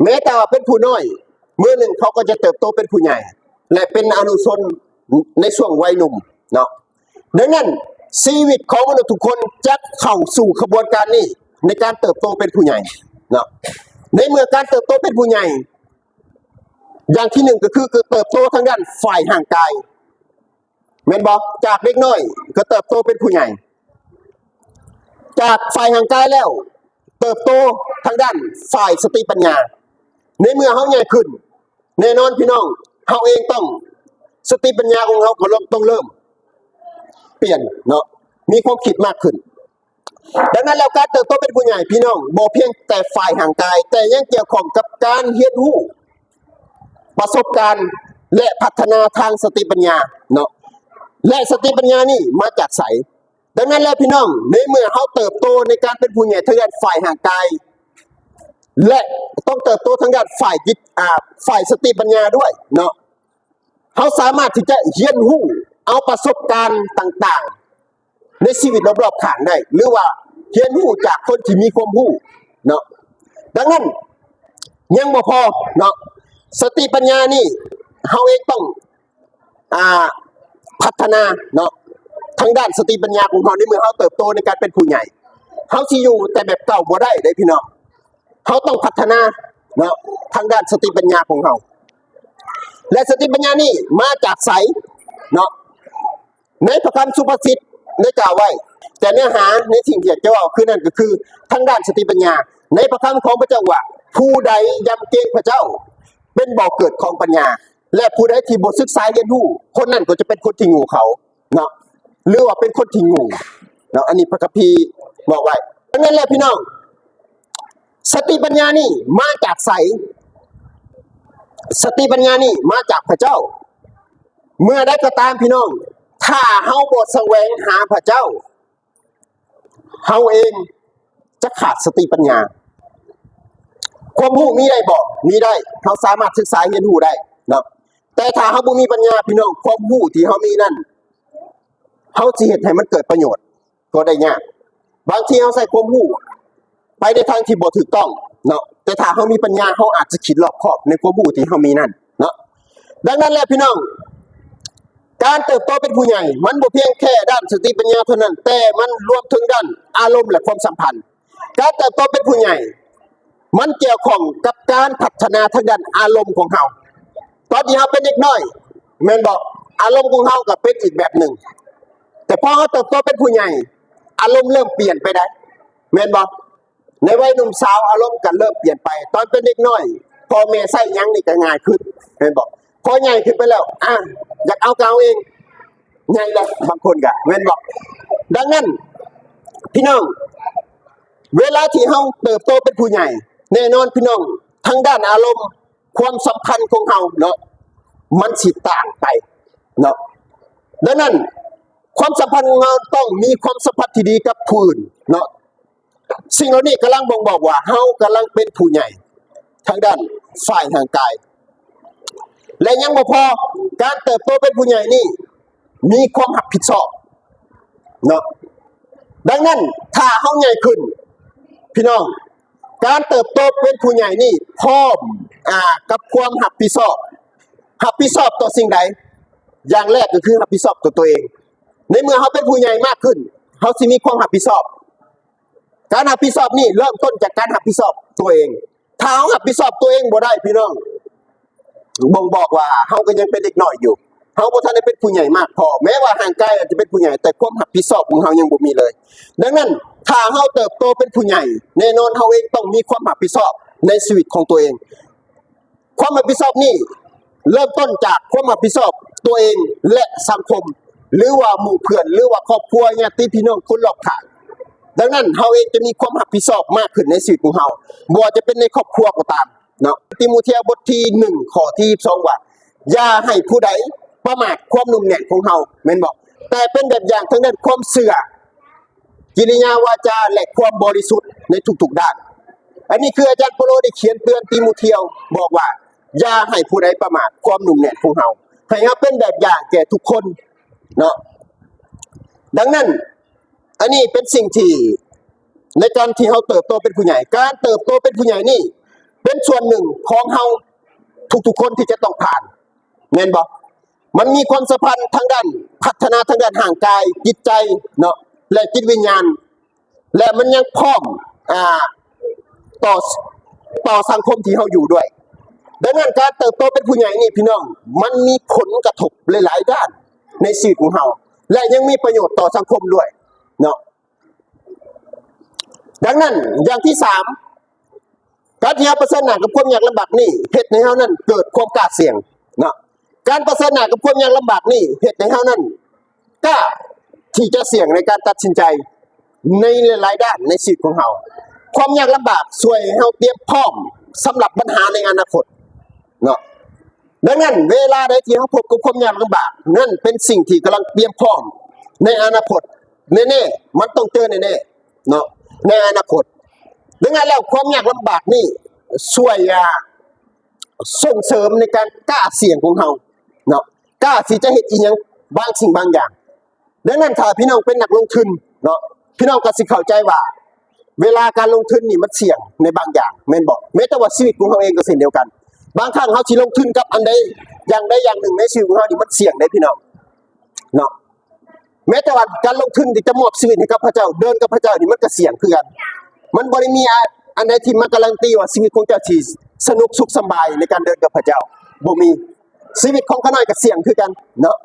ແມ້ແຕ່ວ່າເປັນຜູ້ນ້ອຍ, ມື້ໜຶ່ງເຂົາກໍຈະເຕີບໂຕເປັນຜູ້ໃຫຍ່ ແລະ ເປັນອະນຸຊົນໃນຊ່ວງໄວໜຸ່ມເນາະ. ດັ່ງນັ້ນ, ຊີວິດຂອງມະນຸດທຸກຄົນຈະເຂົ້າສູ່ຂະບວນການນີ້ ໃນການເຕີບໂຕເປັນຜູ້ໃຫຍ່ເນາະ. ໃນເມື່ອການເຕີບໂຕເປັນຜູ້ໃຫຍ່, ຢ່າງທີໜຶ່ງກໍຄື ຄືເຕີບໂຕທາງດ້ານຝ່າຍຮ່າງກາຍ ແມ່ນບໍ່? ຈາກເດັກນ້ອຍກໍເຕີບໂຕເປັນຜູ້ໃຫຍ່ ຈາກຝ່າຍຮ່າງກາຍແລ້ວ ເຕີບໂຕທາງດ້ານຝ່າຍສະຕິປັນຍາ. ໃນເມື່ອເຮົາໃຫຍ່ຂຶ້ນ, ແນ່ນອນພີ່ນ້ອງ, ເຮົາເອງຕ້ອງ, ສະຕິປັນຍາຂອງເຮົາກໍຕ້ອງເລີ່ມປ່ຽນເນາະ, ມີຄວາມຄິດມາກຂຶ້ນ. ດັ່ງນັ້ນແລ້ວ, ການເຕີບໂຕເປັນຜູ້ໃຫຍ່, ພີ່ນ້ອງ, ບໍ່ພຽງແຕ່ຝ່າຍຮ່າງກາຍ, ແຕ່ຍັງກ່ຽວຂ້ອງກັບການຮຽນຮູ້, ປະສົບການ ແລະ ພັດທະນາທາງສະຕິປັນຍາເນາະ. ແລະ ສະຕິປັນຍານີ້ມາຈາກໃສ? ດັ່ງນັ້ນແລ້ວ ພີ່ນ້ອງ, ໃນເມື່ອເຮົາເຕີບໂຕໃນການເປັນຜູ້ໃຫຍ່ທາງດ້ານຝ່າຍຮ່າງກາຍ ແລະ ຕ້ອງເຕີບໂຕທາງດ້ານຝ່າຍຈິດ, ອ່າ, ຝ່າຍສະຕິປັນຍາດ້ວຍເນາະ, ເຮົາສາມາດທີ່ຈະຮຽນຮູ້ເອົາປະສົບການຕ່າງໆໃນຊີວິດລອບໆຂ້າງໄດ້ ຫຼືວ່າຮຽນຮູ້ຈາກຄົນທີ່ມີຄວາມຮູ້ເນາະ. ດັ່ງນັ້ນ ຍັງບໍ່ພໍເນາະ, ສະຕິປັນຍານີ້ເຮົາເອງຕ້ອງ ອ່າ ພັດທະນາເນາະ ທາງດ້ານສະຕິປັນຍາຂອງເຮົາ. ໃນເມື່ອເຮົາເຕີບໂຕໃນການເປັນຜູ້ໃຫຍ່, ເຮົາຊິຢູ່ແຕ່ແບບເກົ່າບໍ່ໄດ້ເດ້ ພີ່ນ້ອງ. ເຮົາຕ້ອງພັດທະນາເນາະ ທາງດ້ານສະຕິປັນຍາຂອງເຮົາ. ແລະ ສະຕິປັນຍານີ້ມາຈາກໃສເນາະ? ໃນພະຄຳສຸພາສິດໄດ້ກ່າວໄວ້, ແຕ່ເນື້ອຫາໃນສິ່ງທີ່ຢາກຈະເວົ້າຄືນັ້ນກໍຄືທາງດ້ານສະຕິປັນຍາ. ໃນພະຄຳຂອງພະເຈົ້າວ່າ, ຜູ້ໃດຢຳເກງພະເຈົ້າ ເປັນບໍ່ເກີດຂອງປັນຍາ, ແລະ ຜູ້ໃດທີ່ບໍ່ສຶກສາຮຽນຮູ້, ຄົນນັ້ນກໍຈະເປັນຄົນທີ່ໂງ່ເຂົາເນາະ, ຫຼືວ່າເປັນຄົນທີ່ໂງ່ເນາະ. ອັນນີ້ພະຄຳພີບອກໄວ້. ດັ່ງນັ້ນແຫຼະ ພີ່ນ້ອງ, ສະຕິປັນຍານີ້ມາຈາກໃສ? ສະຕິປັນຍານີ້ມາຈາກພະເຈົ້າ. ເມື່ອໃດກໍຕາມ ພີ່ນ້ອງ, ຖ້າເຮົາບໍ່ສະແຫວງຫາພະເຈົ້າ, ເຮົາເອງຈະຂາດສະຕິປັນຍາ. ຄວາມຮູ້ມີໄດ້ບໍ່? ມີໄດ້, ເຮົາສາມາດສຶກສາຮຽນຮູ້ໄດ້ເນາະ, ແຕ່ຖ້າເຮົາບໍ່ມີປັນຍາ ພີ່ນ້ອງ, ຄວາມຮູ້ທີ່ເຮົາມີນັ້ນ ເຮົາຊິເຮັດໃຫ້ມັນເກີດປະໂຫຍດກໍໄດ້ຍາກ. ບາງທີເຮົາໃຊ້ຄວາມຮູ້ໄປໃນທາງທີ່ບໍ່ຖືກຕ້ອງເນາະ, ແຕ່ຖ້າເຮົາມີປັນຍາ ເຮົາອາດຈະຄິດລອບຄອບໃນຄວາມຮູ້ທີ່ເຮົາມີນັ້ນເນາະ. ດັ່ງນັ້ນແຫຼະ ພີ່ນ້ອງ, ການເຕີບໂຕເປັນຜູ້ໃຫຍ່ ມັນບໍ່ພຽງແຄ່ດ້ານສະຕິປັນຍາເທົ່ານັ້ນ, ແຕ່ມັນລວມເຖິງດ້ານອາລົມ ແລະ ຄວາມສຳພັນ. ການເຕີບໂຕເປັນຜູ້ໃຫຍ່ ມັນກ່ຽວຂ້ອງກັບການພັດທະນາທາງດ້ານອາລົມຂອງເຮົາ. ຕອນທີ່ເຮົາເປັນເດັກນ້ອຍ ແມ່ນບໍ່? ອາລົມຂອງເຮົາກໍເປັນອີກແບບໜຶ່ງ, ແຕ່ພໍເຮົາເຕີບໂຕເປັນຜູ້ໃຫຍ່ ອາລົມເລີ່ມປ່ຽນໄປໄດ໋ ແມ່ນບໍ່? ໃນໄວໜຸ່ມສາວ ອາລົມກໍເລີ່ມປ່ຽນໄປ. ຕອນເປັນເດັກນ້ອຍ ພໍ່ແມ່ໃຊ້ຫຍັງນີ້ກໍງ່າຍຂຶ້ນ ແມ່ນບໍ່? ພໍໃຫຍ່ຂຶ້ນໄປແລ້ວ ອາ ຢາກເອົາກໍເອົາເອງ ໃຫຍ່ແລ້ວ ບາງຄົນກໍ ແມ່ນບໍ່? ດັ່ງນັ້ນ ພີ່ນ້ອງ, ເວລາທີ່ເຮົາເຕີບໂຕເປັນຜູ້ໃຫຍ່, ແນ່ນອນ ພີ່ນ້ອງ, ທາງດ້ານອາລົມ, ຄວາມສຳພັນຂອງເຮົາເນາະ ມັນຊິຕ່າງໄປເນາະ. ດັ່ງນັ້ນ ຄວາມສຳພັນຂອງເຮົາຕ້ອງມີຄວາມສຳພັນທີ່ດີກັບຜູ້ອື່ນເນາະ. ສິ່ງເຫຼົ່ານີ້ກຳລັງບົ່ງບອກວ່າເຮົາກຳລັງເປັນຜູ້ໃຫຍ່ທາງດ້ານຝ່າຍຮ່າງກາຍ. ແລະ ຍັງບໍ່ພໍ, ການເຕີບໂຕເປັນຜູ້ໃຫຍ່ນີ້ມີຄວາມຮັບຜິດຊອບເນາະ. ດັ່ງນັ້ນ ຖ້າເຮົາໃຫຍ່ຂຶ້ນ ພີ່ນ້ອງ, ການເຕີບໂຕເປັນຜູ້ໃຫຍ່ນີ້ພ້ອມ, ອາ, ກັບຄວາມຮັບຜິດຊອບ. ຮັບຜິດຊອບຕໍ່ສິ່ງໃດ? ຢ່າງແລກກໍຄືຮັບຜິດຊອບຕໍ່ຕົວເອງ. ໃນເມື່ອເຮົາເປັນຜູ້ໃຫຍ່ມາກຂຶ້ນ, ເຮົາຊິມີຄວາມຮັບຜິດຊອບ. ການຮັບຜິດຊອບນີ້ເລີ່ມຕົ້ນຈາກການຮັບຜິດຊອບຕົວເອງ. ຖ້າເຮົາຮັບຜິດຊອບຕົວເອງບໍ່ໄດ້ ພີ່ນ້ອງ, ບົ່ງບອກວ່າເຮົາກໍຍັງເປັນເດັກນ້ອຍຢູ່. ເຮົາບໍ່ທັນໄດ້ເປັນຜູ້ໃຫຍ່ມາກພໍ. ແມ້ວ່າຮ່າງກາຍອາດຈະເປັນຜູ້ໃຫຍ່, ແຕ່ຄວາມຮັບຜິດຊອບຂອງເຮົາຍັງບໍ່ມີເລີຍ. ດັ່ງນັ້ນ, ຖ້າເຮົາເຕີບໂຕເປັນຜູ້ໃຫຍ່, ແນ່ນອນເຮົາເອງຕ້ອງມີຄວາມຮັບຜິດຊອບໃນຊີວິດຂອງຕົວເອງ. ຄວາມຮັບຜິດຊອບນີ້ເລີ່ມຕົ້ນຈາກຄວາມຮັບຜິດຊອບຕົວເອງ ແລະ ສັງຄົມ ຫຼືວ່າໝູ່ເພື່ອນ ຫຼືວ່າຄອບຄົວ ຍາດຕິພີ່ນ້ອງຄົນລອບຂ້າງ. ດັ່ງນັ້ນ ເຮົາເອງຈະມີຄວາມຮັບຜິດຊອບມາກຂຶ້ນໃນຊີວິດຂອງເຮົາ. ບໍ່ວ່າຈະເປັນໃນຄອບຄົວກໍຕາມເນາະ. ຕີໂມທຽວບົດທີໜຶ່ງ ຂໍ້ທີສິບສອງ ວ່າ, ຢ່າໃຫ້ຜູ້ໃດປະໝາດຄວາມໜຸ່ມແໜ້ນຂອງເຮົາ, ແມ່ນບໍ່? ແຕ່ເປັນແບບຢ່າງທາງດ້ານຄວາມເຊື່ອ, ກິລິຍາວາຈາ ແລະ ຄວາມບໍລິສຸດໃນທຸກໆດ້ານ. ອັນນີ້ຄືອາຈານເປົາໂລໄດ້ຂຽນເຕືອນຕີໂມທຽວ ບອກວ່າ, ຢ່າໃຫ້ຜູ້ໃດປະໝາດຄວາມໜຸ່ມແໜ້ນຂອງເຮົາ, ໃຫ້ເຮົາເປັນແບບຢ່າງແກ່ທຸກຄົນເນາະ. ດັ່ງນັ້ນ, ອັນນີ້ເປັນສິ່ງທີ່ ໃນການທີ່ເຮົາເຕີບໂຕເປັນຜູ້ໃຫຍ່. ການເຕີບໂຕເປັນຜູ້ໃຫຍ່ນີ້ເປັນສ່ວນໜຶ່ງຂອງເຮົາທຸກໆຄົນທີ່ຈະຕ້ອງຜ່ານ ແມ່ນບໍ່? ມັນມີຄວາມສຳພັນທາງດ້ານ ພັດທະນາທາງດ້ານຮ່າງກາຍ, ຈິດໃຈເນາະ ແລະ ຈິດວິນຍານ ແລະ ມັນຍັງພ້ອມ ອ່າ ຕໍ່ ຕໍ່ສັງຄົມທີ່ເຮົາຢູ່ດ້ວຍ. ດັ່ງນັ້ນ ການເຕີບໂຕເປັນຜູ້ໃຫຍ່ນີ້ ພີ່ນ້ອງ, ມັນມີຜົນກະທົບຫຼາຍໆດ້ານໃນຊີວິດຂອງເຮົາ ແລະ ຍັງມີປະໂຫຍດຕໍ່ສັງຄົມດ້ວຍເນາະ. ດັ່ງນັ້ນ ຢ່າງທີສາມ, ການທີ່ເຮົາປະເຊີນໜ້າກັບຄວາມຍາກລຳບາກນີ້ ເຮັດໃຫ້ເຮົານັ້ນເກີດຄວາມກ້າສ່ຽງເນາະ. ການປະເຊີນໜ້າກັບຄວາມຍາກລຳບາກນີ້ ເຮັດໃຫ້ເຮົານັ້ນກ້າທີ່ຈະສ່ຽງໃນການຕັດສິນໃຈໃນຫຼາຍໆດ້ານໃນຊີວິດຂອງເຮົາ. ຄວາມຍາກລຳບາກຊ່ວຍໃຫ້ເຮົາຕຽມພ້ອມສຳລັບບັນຫາໃນອະນາຄົດເນາະ. ດັ່ງນັ້ນ ເວລາໃດທີ່ເຮົາພົບກັບຄວາມຍາກລຳບາກ, ນັ້ນເປັນສິ່ງທີ່ກຳລັງຕຽມພ້ອມໃນອະນາຄົດແນ່ໆ, ມັນຕ້ອງເຈີແນ່ໆເນາະ ໃນອະນາຄົດ. ດັ່ງນັ້ນແລ້ວ ຄວາມຍາກລຳບາກນີ້ຊ່ວຍ ອ່າ ສົ່ງເສີມໃນການກ້າສ່ຽງຂອງເຮົາເນາະ, ກ້າທີ່ຈະເຮັດອີ່ຫຍັງບາງສິ່ງບາງຢ່າງ. ດັ່ງນັ້ນ ຖ້າພີ່ນ້ອງເປັນນັກລົງທຶນເນາະ, ພີ່ນ້ອງກໍຊິເຂົ້າໃຈວ່າ ເວລາການລົງທຶນນີ້ມັນສ່ຽງໃນບາງຢ່າງ ແມ່ນບໍ່? ແມ້ແຕ່ວ່າຊີວິດຂອງເຮົາເອງກໍເຊັ່ນດຽວກັນ. ບາງຄັ້ງເຮົາຊິລົງທຶນກັບອັນໃດຢ່າງໃດຢ່າງໜຶ່ງໃນຊີວິດຂອງເຮົານີ້ ມັນສ່ຽງເດ້ພີ່ນ້ອງເນາະ. ແມ້ແຕ່ວ່າການລົງທຶນທີ່ຈະມອບຊີວິດໃຫ້ກັບພະເຈົ້າ, ເດີນກັບພະເຈົ້ານີ້ ມັນກໍສ່ຽງຄືກັນ. ມັນບໍ່ໄດ້ມີ ອາ ອັນໃດທີ່ມາກາຣັນຕີວ່າຊີວິດຂອງເຈົ້າຊິສະໜຸກສຸກສະບາຍໃນການເດີນກັບພະເຈົ້າ, ບໍ່ມີ. ຊີວິດຂອງຂ້ານ້ອຍກໍສ່ຽງຄືກັນເນາະ.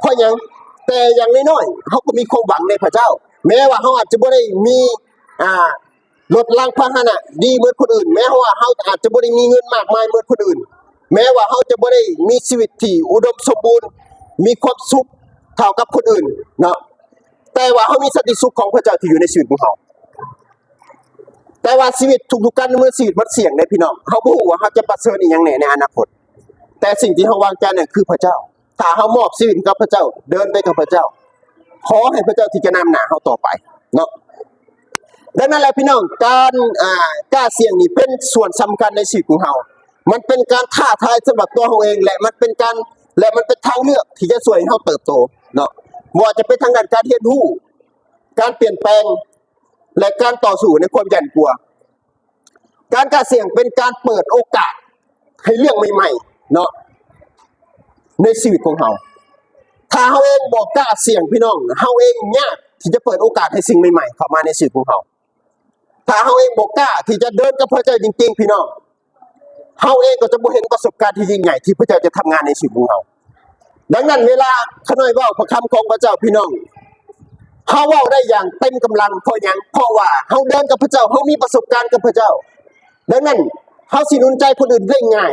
ເພາະຫຍັງ? ແຕ່ຢ່າງນ້ອຍໆ ເຮົາກໍມີຄວາມຫວັງໃນພະເຈົ້າ. ແມ້ວ່າເຮົາອາດຈະບໍ່ໄດ້ມີ ອ່າ ລົດລາງພາຫະນະດີເໝືອນຄົນອື່ນ, ແມ້ວ່າເຮົາອາດຈະບໍ່ໄດ້ມີເງິນມາກມາຍເໝືອນຄົນອື່ນ, ແມ້ວ່າເຮົາຈະບໍ່ໄດ້ມີຊີວິດທີ່ອຸດົມສົມບູນ, ມີຄວາມສຸກເທົ່າກັບຄົນອື່ນເນາະ, ແຕ່ວ່າເຮົາມີສັນຕິສຸກຂອງພະເຈົ້າທີ່ຢູ່ໃນຊີວິດຂອງເຮົາ. ແຕ່ວ່າຊີວິດ ທຸກໆການດຳເນີນຊີວິດມັນສ່ຽງເດ້ພີ່ນ້ອງ. ເຮົາບໍ່ຮູ້ວ່າເຮົາຈະປະເຊີນອີ່ຫຍັງແດ່ໃນອະນາຄົດ, ແຕ່ສິ່ງທີ່ເຮົາວາງໃຈນັ້ນຄືພະເຈົ້າ. ຖ້າເຮົາມອບຊີວິດໃຫ້ກັບພະເຈົ້າ, ເດີນໄປກັບພະເຈົ້າ, ຂໍໃຫ້ພະເຈົ້າທີ່ຈະນຳໜ້າເຮົາຕໍ່ໄປເນາະ. ດັ່ງນັ້ນແຫຼະພີ່ນ້ອງ, ການ ອ່າ ກ້າສ່ຽງນີ້ເປັນສ່ວນສຳຄັນໃນຊີວິດຂອງເຮົາ. ມັນເປັນການທ້າທາຍສຳລັບຕົວເຮົາເອງ ແລະ ມັນເປັນການ ແລະ ມັນເປັນທາງເລືອກທີ່ຈະຊ່ວຍໃຫ້ເຮົາເຕີບໂຕເນາະ, ບໍ່ວ່າຈະເປັນທາງດ້ານການຮຽນຮູ້, ການປ່ຽນແປງ ແລະ ການຕໍ່ສູ້ໃນຄວາມຢ້ານກົວ. ການກ້າສ່ຽງເປັນການເປີດໂອກາດໃຫ້ເລື່ອງໃໝ່ໆເນາະ ໃນຊີວິດຂອງເຮົາ. ຖ້າເຮົາເອງບໍ່ກ້າສ່ຽງ ພີ່ນ້ອງ, ເຮົາເອງຍາກທີ່ຈະເປີດໂອກາດໃຫ້ສິ່ງໃໝ່ໆເຂົ້າມາໃນຊີວິດຂອງເຮົາ. ຖ້າເຮົາເອງບໍ່ກ້າທີ່ຈະເດີນກັບພະເຈົ້າຈິງໆ ພີ່ນ້ອງ, ເຮົາເອງກໍຈະບໍ່ເຫັນປະສົບການທີ່ຍິ່ງໃຫຍ່ທີ່ພະເຈົ້າຈະທຳງານໃນຊີວິດຂອງເຮົາ. ດັ່ງນັ້ນ ເວລາຂ້ານ້ອຍເວົ້າພະຄຳຂອງພະເຈົ້າ ພີ່ນ້ອງ, ເຮົາເວົ້າໄດ້ຢ່າງເຕັມກຳລັງ. ເພາະຫຍັງ? ເພາະວ່າເຮົາເດີນກັບພະເຈົ້າ, ເຮົາມີປະສົບການກັບພະເຈົ້າ. ດັ່ງນັ້ນ ເຮົາຊິໜູນໃຈຄົນອື່ນໄດ້ງ່າຍ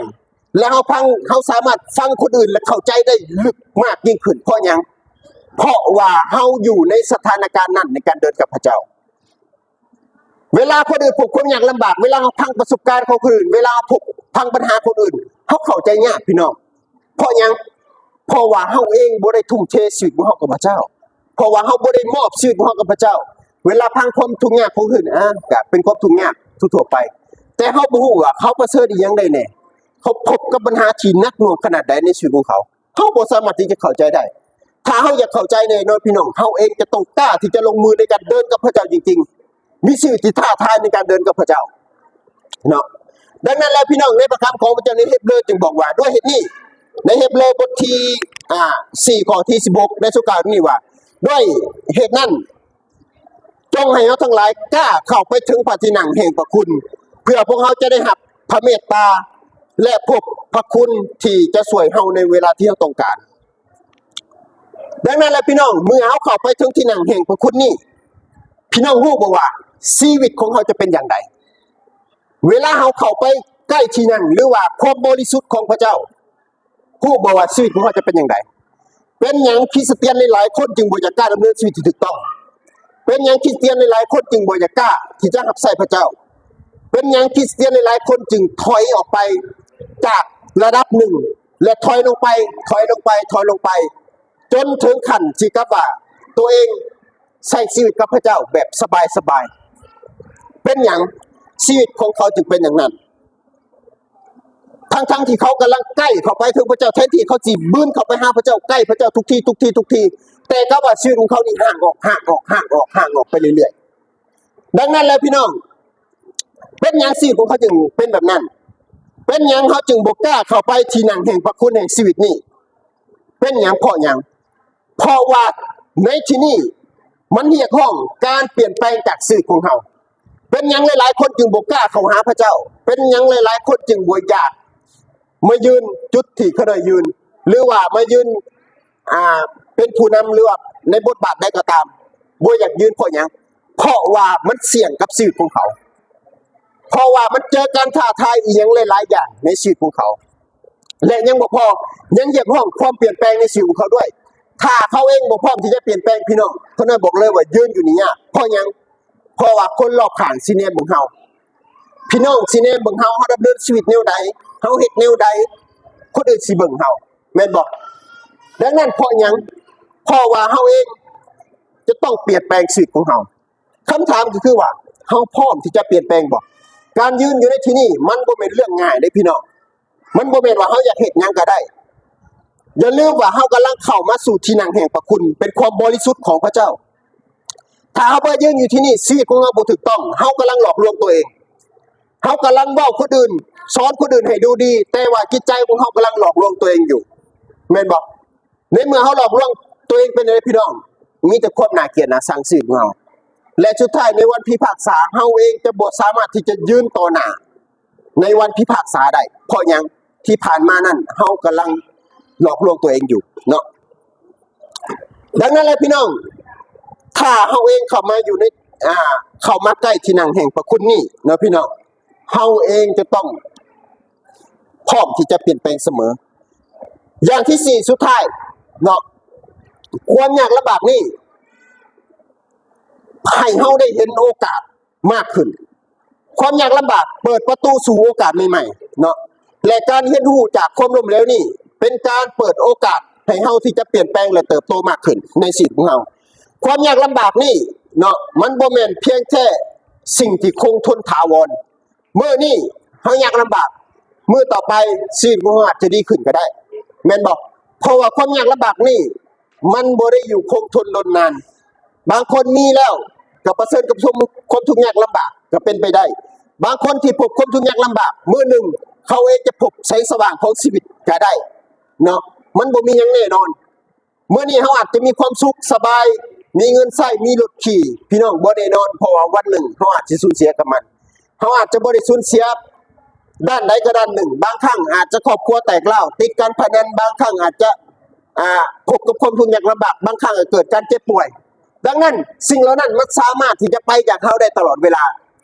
ແລະ ເຮົາຟັງ, ເຮົາສາມາດຟັງຄົນອື່ນ ແລະ ເຂົ້າໃຈໄດ້ເລິກມາກຍິ່ງຂຶ້ນ. ເພາະຫຍັງ? ເພາະວ່າເຮົາຢູ່ໃນສະຖານະການນັ້ນໃນການເດີນກັບພະເຈົ້າ. ເວລາຄົນອື່ນພົບຄວາມຍາກລຳບາກ, ເວລາເຮົາຟັງປະສົບການຂອງຄົນອື່ນ, ເວລາເຮົາພົບ, ຟັງບັນຫາຄົນອື່ນ, ເຮົາເຂົ້າໃຈຍາກ ພີ່ນ້ອງ. ເພາະຫຍັງ? ເພາະວ່າເຮົາເອງບໍ່ໄດ້ທຸ່ມເທຊີວິດຂອງເຮົາກັບພະເຈົ້າ. ເພາະວ່າເຮົາບໍ່ໄດ້ມອບຊີວິດຂອງເຮົາກັບພະເຈົ້າ. ເວລາຟັງຄວາມທຸກຍາກຂອງຄົນອື່ນ, ອາ, ກະເປັນຄວາມທຸກຍາກທົ່ວໆໄປ. ແຕ່ເຮົາບໍ່ຮູ້ວ່າເຂົາປະເຊີນອີ່ຫຍັງໄດ້ແດ່. ເຂົາພົບກັບບັນຫາທີ່ໜັກໜ່ວງຂະໜາດໃດໃນຊີວິດຂອງເຂົາ. ເຮົາບໍ່ສາມາດທີ່ຈະເຂົ້າໃຈໄດ້. ຖ້າເຮົາຢາກເຂົ້າໃຈແນ່ນອນ ພີ່ນ້ອງ, ເຮົາເອງຈະຕ້ອງກ້າທີ່ຈະລົງມືໃນການເດີນກັບພະເຈົ້າຈິງໆ, ມີຊີວິດທີ່ທ້າທາຍໃນການເດີນກັບພະເຈົ້າເນາະ. ດັ່ງນັ້ນແລ້ວ ພີ່ນ້ອງ, ໃນພະຄຳຂອງພະເຈົ້າໃນເຮັບເລີຈຶ່ງບອກວ່າ, ດ້ວຍເຫດນີ້, ໃນເຮັບເລີບົດທີ ອ່າ ສີ່ ຂໍ້ທີສິບຫົກ ໄດ້ຊົງກ່າວນີ້ວ່າ, ດ້ວຍເຫດນັ້ນ ຈົ່ງໃຫ້ເຮົາທັງຫຼາຍກ້າເຂົ້າໄປເຖິງພະທີ່ນັ່ງແຫ່ງພະຄຸນ, ເພື່ອພວກເຮົາຈະໄດ້ຮັບພະເມດຕາ ແລະ ພົບພະຄຸນທີ່ຈະຊ່ວຍເຮົາໃນເວລາທີ່ເຮົາຕ້ອງການ. ດັ່ງນັ້ນແຫຼະ ພີ່ນ້ອງ, ເມື່ອເຮົາເຂົ້າໄປເຖິງທີ່ນັ່ງແຫ່ງພະຄຸນນີ້, ພີ່ນ້ອງຮູ້ບໍ່ວ່າຊີວິດຂອງເຮົາຈະເປັນຢ່າງໃດ? ເວລາເຮົາເຂົ້າໄປໃກ້ທີ່ນັ່ງ ຫຼືວ່າຄວາມບໍລິສຸດຂອງພະເຈົ້າ, ຮູ້ບໍ່ວ່າຊີວິດຂອງເຮົາຈະເປັນຢ່າງໃດ? ເປັນຫຍັງຄຣິສຕຽນຫຼາຍໆຄົນຈຶ່ງບໍ່ຢາກກ້າດຳເນີນຊີວິດທີ່ຖືກຕ້ອງ? ເປັນຫຍັງຄຣິສຕຽນຫຼາຍໆຄົນຈຶ່ງບໍ່ຢາກກ້າທີ່ຈະຮັບໃຊ້ພະເຈົ້າ? ເປັນຫຍັງຄຣິສຕຽນຫຼາຍໆຄົນຈຶ່ງຖອຍອອກໄປຈາກລະດັບໜຶ່ງ ແລະ ຖອຍລົງໄປ, ຖອຍລົງໄປ, ຖອຍລົງໄປ, ຈົນເຖິງຂັ້ນທີ່ກັບວ່າຕົວເອງໃຊ້ຊີວິດກັບພະເຈົ້າແບບສະບາຍໆ? ເປັນຫຍັງຊີວິດຂອງເຂົາຈຶ່ງເປັນຢ່າງນັ້ນ? ທັງໆທີ່ເຂົາກຳລັງໃກ້ເຂົ້າໄປເຖິງພະເຈົ້າ, ແທນທີ່ເຂົາຊິບືນເຂົ້າໄປຫາພະເຈົ້າ, ໃກ້ພະເຈົ້າທຸກທີ, ທຸກທີ, ທຸກທີ, ແຕ່ກັບວ່າຊີວິດຂອງເຂົານີ້ຫ່າງອອກ, ຫ່າງອອກ, ຫ່າງອອກ, ຫ່າງອອກໄປເລື້ອຍ ດັ່ງນັ້ນແຫຼະພີ່ນ້ອງ, ເປັນຫຍັງຊີວິດຂອງເຂົາຈຶ່ງເປັນແບບນັ້ນ? ເປັນຫຍັງເຮົາຈຶ່ງບໍ່ກ້າເຂົ້າໄປທີ່ນັ່ງແຫ່ງພະຄຸນແຫ່ງຊີວິດນີ້? ເປັນຫຍັງ? ເພາະຫຍັງ? ເພາະວ່າໃນທີ່ນີ້ມັນຮຽກຮ້ອງການປ່ຽນແປງຈາກຊີວິດຂອງເຮົາ. ເປັນຫຍັງຫຼາຍໆຄົນຈຶ່ງບໍ່ກ້າເຂົ້າຫາພະເຈົ້າ? ເປັນຫຍັງຫຼາຍໆຄົນຈຶ່ງບໍ່ຢາກມາຢືນຈຸດທີ່ເຂົາໄດ້ຢືນ ຫຼືວ່າມາຢືນ ອ່າ ເປັນຜູ້ນຳ ຫຼືວ່າໃນບົດບາດໃດກໍຕາມ? ບໍ່ຢາກຢືນເພາະຫຍັງ? ເພາະວ່າມັນສ່ຽງກັບຊີວິດຂອງເຂົາ, ເພາະວ່າມັນເຈີການທ້າທາຍອີ່ຫຍັງຫຼາຍໆຢ່າງໃນຊີວິດຂອງເຂົາ. ແລະ ຍັງບໍ່ພໍ, ຍັງຮຽກຮ້ອງຄວາມປ່ຽນແປງໃນຊີວິດຂອງເຂົາດ້ວຍ. ຖ້າເຂົາເອງບໍ່ພ້ອມທີ່ຈະປ່ຽນແປງ, ພີ່ນ້ອງ, ຂ້ານ້ອຍບອກເລີຍວ່າຢືນຢູ່ນີ້ຍາກ. ເພາະຫຍັງ? ເພາະວ່າຄົນລອບຂ້າງຊິແນມເບິ່ງເຮົາ. ພີ່ນ້ອງຊິແນມເບິ່ງເຮົາ, ເຮົາດຳເນີນຊີວິດແນວໃດ, ເຮົາເຮັດແນວໃດ, ຄົນອື່ນຊິເບິ່ງເຮົາ, ແມ່ນບໍ່? ດັ່ງນັ້ນ ເພາະຫຍັງ? ເພາະວ່າເຮົາເອງຈະຕ້ອງປ່ຽນແປງຊີວິດຂອງເຮົາ. ຄຳຖາມກໍຄືວ່າ ເຮົາພ້ອມທີ່ຈະປ່ຽນແປງບໍ່? ການຢືນຢູ່ໃນທີ່ນີ້ ມັນບໍ່ແມ່ນເລື່ອງງ່າຍເດ້ ພີ່ນ້ອງ. ມັນບໍ່ແມ່ນວ່າເຮົາຢາກເຮັດຫຍັງກໍໄດ້. ຢ່າລືມວ່າເຮົາກຳລັງເຂົ້າມາສູ່ທີ່ນັ່ງແຫ່ງພະຄຸນ ເປັນຄວາມບໍລິສຸດຂອງພະເຈົ້າ. ຖ້າເຮົາໄປຢືນຢູ່ທີ່ນີ້ ຊີວິດຂອງເຮົາບໍ່ຖືກຕ້ອງ, ເຮົາກຳລັງຫຼອກລວງຕົວເອງ. ເຮົາກຳລັງເວົ້າຄົນອື່ນ, ສອນຄົນອື່ນໃຫ້ດູດີ, ແຕ່ວ່າຈິດໃຈຂອງເຮົາກຳລັງຫຼອກລວງຕົວເອງຢູ່, ແມ່ນບໍ່? ໃນເມື່ອເຮົາຫຼອກລວງຕົວເອງເປັນແນວໃດ ພີ່ນ້ອງ? ມີແຕ່ຄວາມໜ້າກຽດໜ້າຊັງຊີວິດຂອງເຮົາ. ແລະ ສຸດທ້າຍໃນວັນພິພາກສາ ເຮົາເອງຈະບໍ່ສາມາດທີ່ຈະຢືນຕໍ່ໜ້າໃນວັນພິພາກສາໄດ້. ເພາະຫຍັງ? ທີ່ຜ່ານມານັ້ນເຮົາກຳລັງຫຼອກລວງຕົວເອງຢູ່ເນາະ. ດັ່ງນັ້ນແຫຼະ ພີ່ນ້ອງ, ຖ້າເຮົາເອງເຂົ້າມາຢູ່ໃນ ອ່າ ເຂົ້າມາໃກ້ທີ່ນັ່ງແຫ່ງພະຄຸນນີ້ເນາະ ພີ່ນ້ອງ, ເຮົາເອງຈະຕ້ອງພ້ອມທີ່ຈະປ່ຽນແປງສະເໝີ. ຢ່າງທີສີ່ ສຸດທ້າຍເນາະ, ຄວາມຍາກລຳບາກນີ້ໃຫ້ເຮົາໄດ້ເຫັນໂອກາດມາກຂຶ້ນ. ຄວາມຍາກລຳບາກເປີດປະຕູສູ່ໂອກາດໃໝ່ໆເນາະ, ແລະ ການຮຽນຮູ້ຈາກຄວາມລົ້ມເຫຼວນີ້ ເປັນການເປີດໂອກາດໃຫ້ເຮົາທີ່ຈະປ່ຽນແປງ ແລະ ເຕີບໂຕມາກຂຶ້ນໃນຊີວິດຂອງເຮົາ. ຄວາມຍາກລຳບາກນີ້ເນາະ, ມັນບໍ່ແມ່ນພຽງແຕ່ສິ່ງທີ່ຄົງທົນຖາວອນ. ມື້ນີ້ເຮົາຍາກລຳບາກ, ມື້ຕໍ່ໄປຊີວິດຂອງເຮົາອາດຈະດີຂຶ້ນກໍໄດ້, ແມ່ນບໍ່? ເພາະວ່າຄວາມຍາກລຳບາກນີ້ ມັນບໍ່ໄດ້ຢູ່ຄົງທົນດົນນານ. ບາງຄົນມີແລ້ວກໍປະເຊີນກັບຄວາມທຸກຍາກລຳບາກກໍເປັນໄປໄດ້. ບາງຄົນທີ່ພົບຄວາມທຸກຍາກລຳບາກ, ມື້ໜຶ່ງເຂົາເອງຈະພົບແສງສະຫວ່າງຂອງຊີວິດກໍໄດ້ເນາະ, ມັນບໍ່ມີຫຍັງແນ່ນອນ. ມື້ນີ້ເຮົາອາດຈະມີຄວາມສຸກສະບາຍ, ມີເງິນໃຊ້, ມີລົດຂີ່, ພີ່ນ້ອງ, ບໍ່ແນ່ນອນ, ເພາະວ່າວັນໜຶ່ງເຮົາອາດຊິສູນເສຍກັບມັນ. ເຮົາອາດຈະບໍ່ໄດ້ສູນເສຍດ້ານໃດກໍດ້ານໜຶ່ງ, ບາງຄັ້ງອາດຈະຄອບຄົວແຕກຮ້າວ, ຕິດການພະນັນ, ບາງຄັ້ງອາດຈະ ອ່າ ພົບກັບຄວາມທຸກຍາກລຳບາກ, ບາງຄັ້ງອາດເກີດການເຈັບປ່ວຍ. ດັ່ງນັ້ນ ສິ່ງເຫຼົ່ານັ້ນມັນສາມາດທີ່ຈະໄປຈາກເຮົາໄດ້ຕະຫຼອດເວລາ.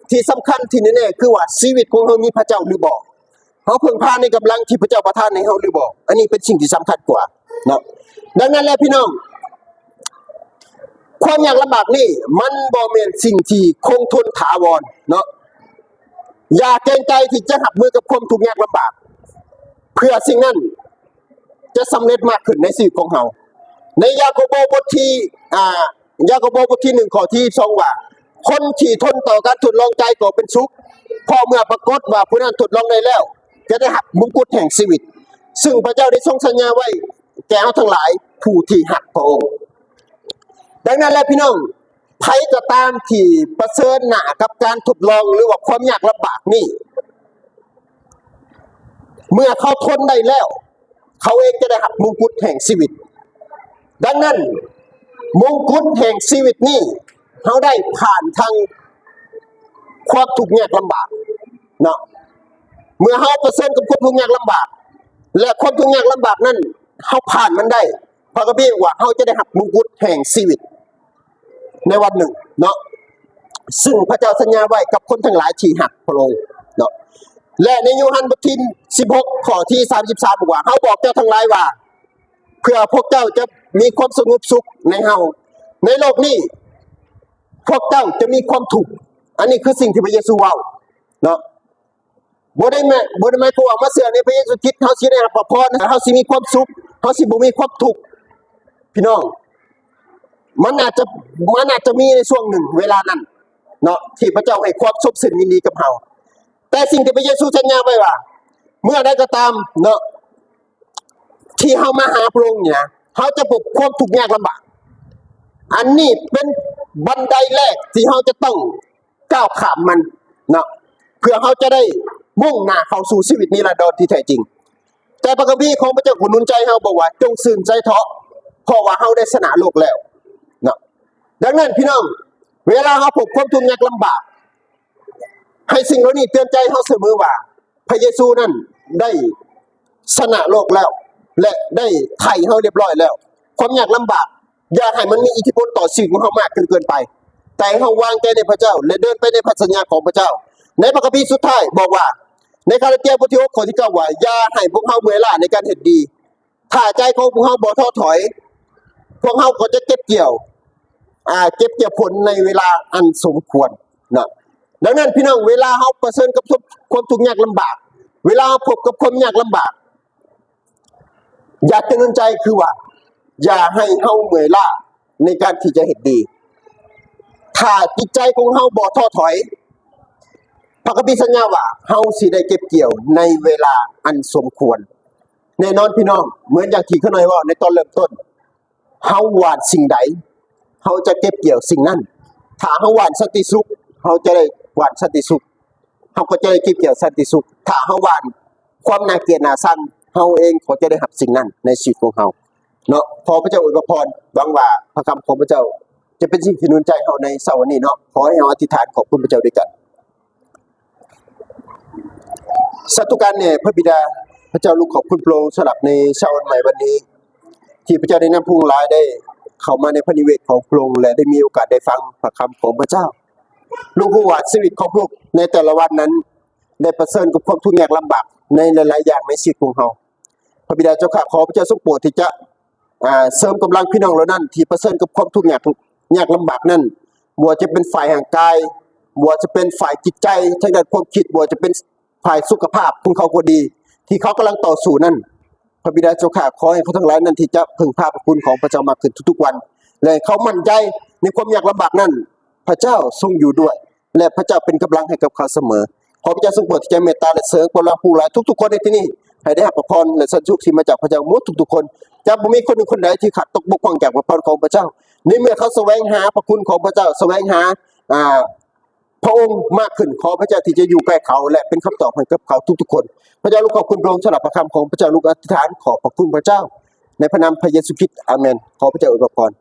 ທີ່ສຳຄັນທີ່ແນ່ໆຄືວ່າ ຊີວິດຂອງເຮົາມີພະເຈົ້າຫຼືບໍ່? ເຮົາເພິ່ງພາໃນກຳລັງທີ່ພະເຈົ້າປະທານໃຫ້ເຮົາຫຼືບໍ່? ອັນນີ້ເປັນສິ່ງທີ່ສຳຄັນກວ່າເນາະ. ດັ່ງນັ້ນແຫຼະພີ່ນ້ອງ, ຄວາມຍາກລຳບາກນີ້ມັນບໍ່ແມ່ນສິ່ງທີ່ຄົງທົນຖາວອນເນາະ. ຢ່າເກງໃຈທີ່ຈະຮັບມືກັບຄວາມທຸກຍາກລຳບາກ, ເພື່ອສິ່ງນັ້ນຈະສຳເລັດມາກຂຶ້ນໃນຊີວິດຂອງເຮົາ. ໃນຢາໂກໂບບົດທີ ອ່າ ຢາໂກໂບບົດທີໜຶ່ງ ຂໍ້ທີສິບສອງ ວ່າ, ຄົນທີ່ທົນຕໍ່ການທົດລອງໃຈກໍເປັນສຸກ, ເພາະເມື່ອປາກົດວ່າຜູ້ນັ້ນທົດລອງໄດ້ແລ້ວ ຈະໄດ້ຮັບມຸງກຸດແຫ່ງຊີວິດ ຊຶ່ງພະເຈົ້າໄດ້ຊົງສັນຍາໄວ້ແກ່ເຮົາທັງຫຼາຍຜູ້ທີ່ຮັກພະອົງ. ດັ່ງນັ້ນແຫຼະພີ່ນ້ອງ, ໃຜກໍຕາມທີ່ປະເຊີນໜ້າກັບການທົດລອງ ຫຼືວ່າຄວາມຍາກລຳບາກນີ້, ເມື່ອເຂົາທົນໄດ້ແລ້ວ ເຂົາເອງຈະໄດ້ຮັບມຸງກຸດແຫ່ງຊີວິດ. ດັ່ງນັ້ນ ມຸງກຸດແຫ່ງຊີວິດນີ້ ເຮົາໄດ້ຜ່ານທາງຄວາມທຸກຍາກລຳບາກເນາະ. ເມື່ອເຮົາປະເຊີນກັບຄວາມທຸກຍາກລຳບາກ ແລະ ຄວາມທຸກຍາກລຳບາກນັ້ນ ເຮົາຜ່ານມັນໄດ້, ພະຄະບີບອກວ່າ ເຮົາຈະໄດ້ຮັບມຸງກຸດແຫ່ງຊີວິດໃນວັນໜຶ່ງເນາະ, ຊຶ່ງພະເຈົ້າສັນຍາໄວ້ກັບຄົນທັງຫຼາຍທີ່ຮັກພະອົງເນາະ. ແລະ ໃນໂຍຮັນບົດທີສິບຫົກ ຂໍ້ທີສາມສິບສາມ ບອກວ່າ, ເຮົາບອກເຈົ້າທັງຫຼາຍວ່າ ເພື່ອພວກເຈົ້າຈະມີຄວາມສະຫງົບສຸກໃນເຮົາ. ໃນໂລກນີ້ ພວກເຈົ້າຈະມີຄວາມທຸກ. ອັນນີ້ຄືສິ່ງທີ່ພະເຢຊູເວົ້າເນາະ. ບໍ່ໄດ້ແມ່ນ, ບໍ່ໄດ້ໝາຍຄວາມວ່າມາເຊື່ອໃນພະເຢຊູຄຣິດ ເຮົາຊິໄດ້ຮັບພະພອນ, ເຮົາຊິມີຄວາມສຸກ, ເຮົາຊິບໍ່ມີຄວາມທຸກ. ພີ່ນ້ອງ, ມັນອາດຈະ, ມັນອາດຈະມີໃນຊ່ວງໜຶ່ງເວລານັ້ນເນາະ ທີ່ພະເຈົ້າໃຫ້ຄວາມຊົມຊື່ນຍິນດີກັບເຮົາ. ແຕ່ສິ່ງທີ່ພະເຢຊູສັນຍາໄວ້ວ່າ ເມື່ອໃດກໍຕາມເນາະ ທີ່ເຮົາມາຫາພະອົງນີ້ນະ, ເຮົາຈະພົບຄວາມທຸກຍາກລຳບາກ. ອັນນີ້ເປັນບັນໄດແລກທີ່ເຮົາຈະຕ້ອງ ກ້າວຂ້າມມັນເນາະ ເພື່ອເຮົາຈະໄດ້ມຸ່ງໜ້າເຂົ້າສູ່ຊີວິດນິລັນດອນທີ່ແທ້ຈິງ. ແຕ່ພະຄຳພີຂອງພະເຈົ້າກໍໜູນໃຈເຮົາບອກວ່າ ຈົ່ງຊື່ນໃຈເຖາະ ເພາະວ່າເຮົາໄດ້ຊະນະໂລກແລ້ວເນາະ. ດັ່ງນັ້ນພີ່ນ້ອງ ເວລາເຮົາພົບຄວາມທຸກຍາກລຳບາກ ໃຫ້ສິ່ງເຫຼົ່ານີ້ເຕືອນໃຈເຮົາສະເໝີວ່າ ພະເຢຊູນັ້ນໄດ້ຊະນະໂລກແລ້ວ ແລະ ໄດ້ໄຖ່ເຮົາຮຽບຮ້ອຍແລ້ວ. ຄວາມຍາກລຳບາກ ຢ່າໃຫ້ມັນມີອິດທິພົນຕໍ່ຊີວິດຂອງເຮົາມາກຈົນເກີນໄປ, ແຕ່ໃຫ້ເຮົາວາງໃຈໃນພະເຈົ້າ ແລະ ເດີນໄປໃນພັນສັນຍາຂອງພະເຈົ້າ. ໃນພະຄຳພີສຸດທ້າຍບອກວ່າ ໃນກາລາເຕຍບົດທີຫົກ ຂໍ້ທີເກົ້າ ວ່າ ຢ່າໃຫ້ພວກເຮົາເມື່ອຍລ້າໃນການເຮັດດີ. ຖ້າໃຈຂອງພວກເຮົາບໍ່ທໍ້ຖອຍ, ພວກເຮົາກໍຈະເກັບກ່ຽວ, ອ່າ, ເກັບກ່ຽວຜົນໃນເວລາອັນສົມຄວນເນາະ. ດັ່ງນັ້ນ ພີ່ນ້ອງ, ເວລາເຮົາປະເຊີນກັບຄວາມທຸກຍາກລຳບາກ, ເວລາເຮົາພົບກັບຄວາມຍາກລຳບາກ, ຢາກເຕືອນໃຈຄືວ່າ ຢ່າໃຫ້ເຮົາເມື່ອຍລ້າໃນການທີ່ຈະເຮັດດີ. ຖ້າຈິດໃຈຂອງເຮົາບໍ່ທໍ້ຖອຍ, ພະຄຳພີສັນຍາວ່າ ເຮົາຊິໄດ້ເກັບກ່ຽວໃນເວລາອັນສົມຄວນ. ແນ່ນອນ ພີ່ນ້ອງ, ເໝືອນຢ່າງທີ່ຂ້ານ້ອຍເວົ້າໃນຕອນເລີ່ມຕົ້ນ, ເຮົາຫວ່ານສິ່ງໃດ, ເຮົາຈະເກັບກ່ຽວສິ່ງນັ້ນ. ຖ້າເຮົາຫວ່ານສັນຕິສຸກ, ເຮົາຈະໄດ້ຫວ່ານສັນຕິສຸກ, ເຮົາກໍຈະໄດ້ເກັບກ່ຽວສັນຕິສຸກ. ຖ້າເຮົາຫວ່ານຄວາມໜ້າກຽດໜ້າຊັງ, ເຮົາເອງກໍຈະໄດ້ຮັບສິ່ງນັ້ນໃນຊີວິດຂອງເຮົາເນາະ. ຂໍພະເຈົ້າອວຍພະພອນ, ຫວັງວ່າພະຄຳຂອງພະເຈົ້າຈະເປັນສິ່ງທີ່ໜູນໃຈເຮົາໃນເຊົ້າວັນນີ້ເນາະ. ຂໍໃຫ້ເຮົາອະທິຖານຂອບຄຸນພະເຈົ້າດ້ວຍກັນ. ສາທຸການແດ່ພະບິດາ, ພະເຈົ້າລູກຂອບຄຸນພະອົງສຳລັບໃນເຊົ້າວັນໃໝ່ວັນນີ້ ທີ່ພະເຈົ້າໄດ້ນຳພວກຫຼາຍໄດ້ເຂົ້າມາໃນພະນິເວດຂອງພະອົງ ແລະ ໄດ້ມີໂອກາດໄດ້ຟັງພະຄຳຂອງພະເຈົ້າ. ລູກຮູ້ວ່າຊີວິດຂອງລູກໃນແຕ່ລະວັນນັ້ນ ໄດ້ປະເຊີນກັບຄວາມທຸກຍາກລຳບາກໃນຫຼາຍໆຢ່າງໃນຊີວິດຂອງເຮົາ. ພະບິດາເຈົ້າຂ້າ, ຂໍພະເຈົ້າຊົງໂປດທີ່ຈະ ອ່າ ເສີມກຳລັງພີ່ນ້ອງເຫຼົ່ານັ້ນທີ່ປະເຊີນກັບຄວາມທຸກຍາກ ຍາກລຳບາກນັ້ນ, ບໍ່ວ່າຈະເປັນຝ່າຍຮ່າງກາຍ, ບໍ່ວ່າຈະເປັນຝ່າຍຈິດໃຈທາງດ້ານຄວາມຄິດ, ບໍ່ວ່າຈະເປັນຝ່າຍສຸຂະພາບຂອງເຂົາກໍດີ ທີ່ເຂົາກຳລັງຕໍ່ສູ້ນັ້ນ. ພະບິດາເຈົ້າຂ້າ, ຂໍໃຫ້ເຂົາທັງຫຼາຍນັ້ນທີ່ຈະເພິ່ງພາພະຄຸນຂອງພະເຈົ້າມາກຂຶ້ນທຸກໆວັນ ແລະ ໃຫ້ເຂົາໝັ້ນໃຈໃນຄວາມຍາກລຳບາກນັ້ນ, ພະເຈົ້າຊົງຢູ່ດ້ວຍ ແລະ ພະເຈົ້າເປັນກຳລັງໃຫ້ກັບເຂົາສະເໝີ. ຂໍພະເຈົ້າຊົງໂປດທີ່ຈະເມດຕາ ແລະ ເສີມກຳລັງຜູ້ຫຼາຍທຸກໆຄົນໃນທີ່ນີ້ ໃຫ້ໄດ້ຮັບພະພອນ ແລະ ສັນຕິສຸກທີ່ມາຈາກພະເຈົ້າໝົດທຸກໆຄົນ. ຈະບໍ່ມີຄົນໜຶ່ງຄົນໃດທີ່ຂາດຕົກບົກຜ່ອງຈາກພະພອນຂອງພະເຈົ້າ. ໃນເມື່ອເຂົາສະແຫວງຫາພະຄຸນຂອງພະເຈົ້າ, ສະແຫວງຫາ, ອ່າ, ພະອົງມາກຂຶ້ນ, ຂໍພະເຈົ້າທີ່ຈະຢູ່ໃກ້ເຂົາ ແລະ ເປັນຄຳຕອບໃຫ້ກັບເຂົາທຸກໆຄົນ. ພະເຈົ້າລູກຂອບຄຸນພະອົງສຳລັບພະຄຳຂອງພະເຈົ້າ, ລູກອະທິຖານຂໍຂອບພະຄຸນພະເຈົ້າ ໃນພະນາມພະເຢຊູຄຣິດ. ອາເມນ. ຂໍພະເຈົ້າອວຍພະພອນ.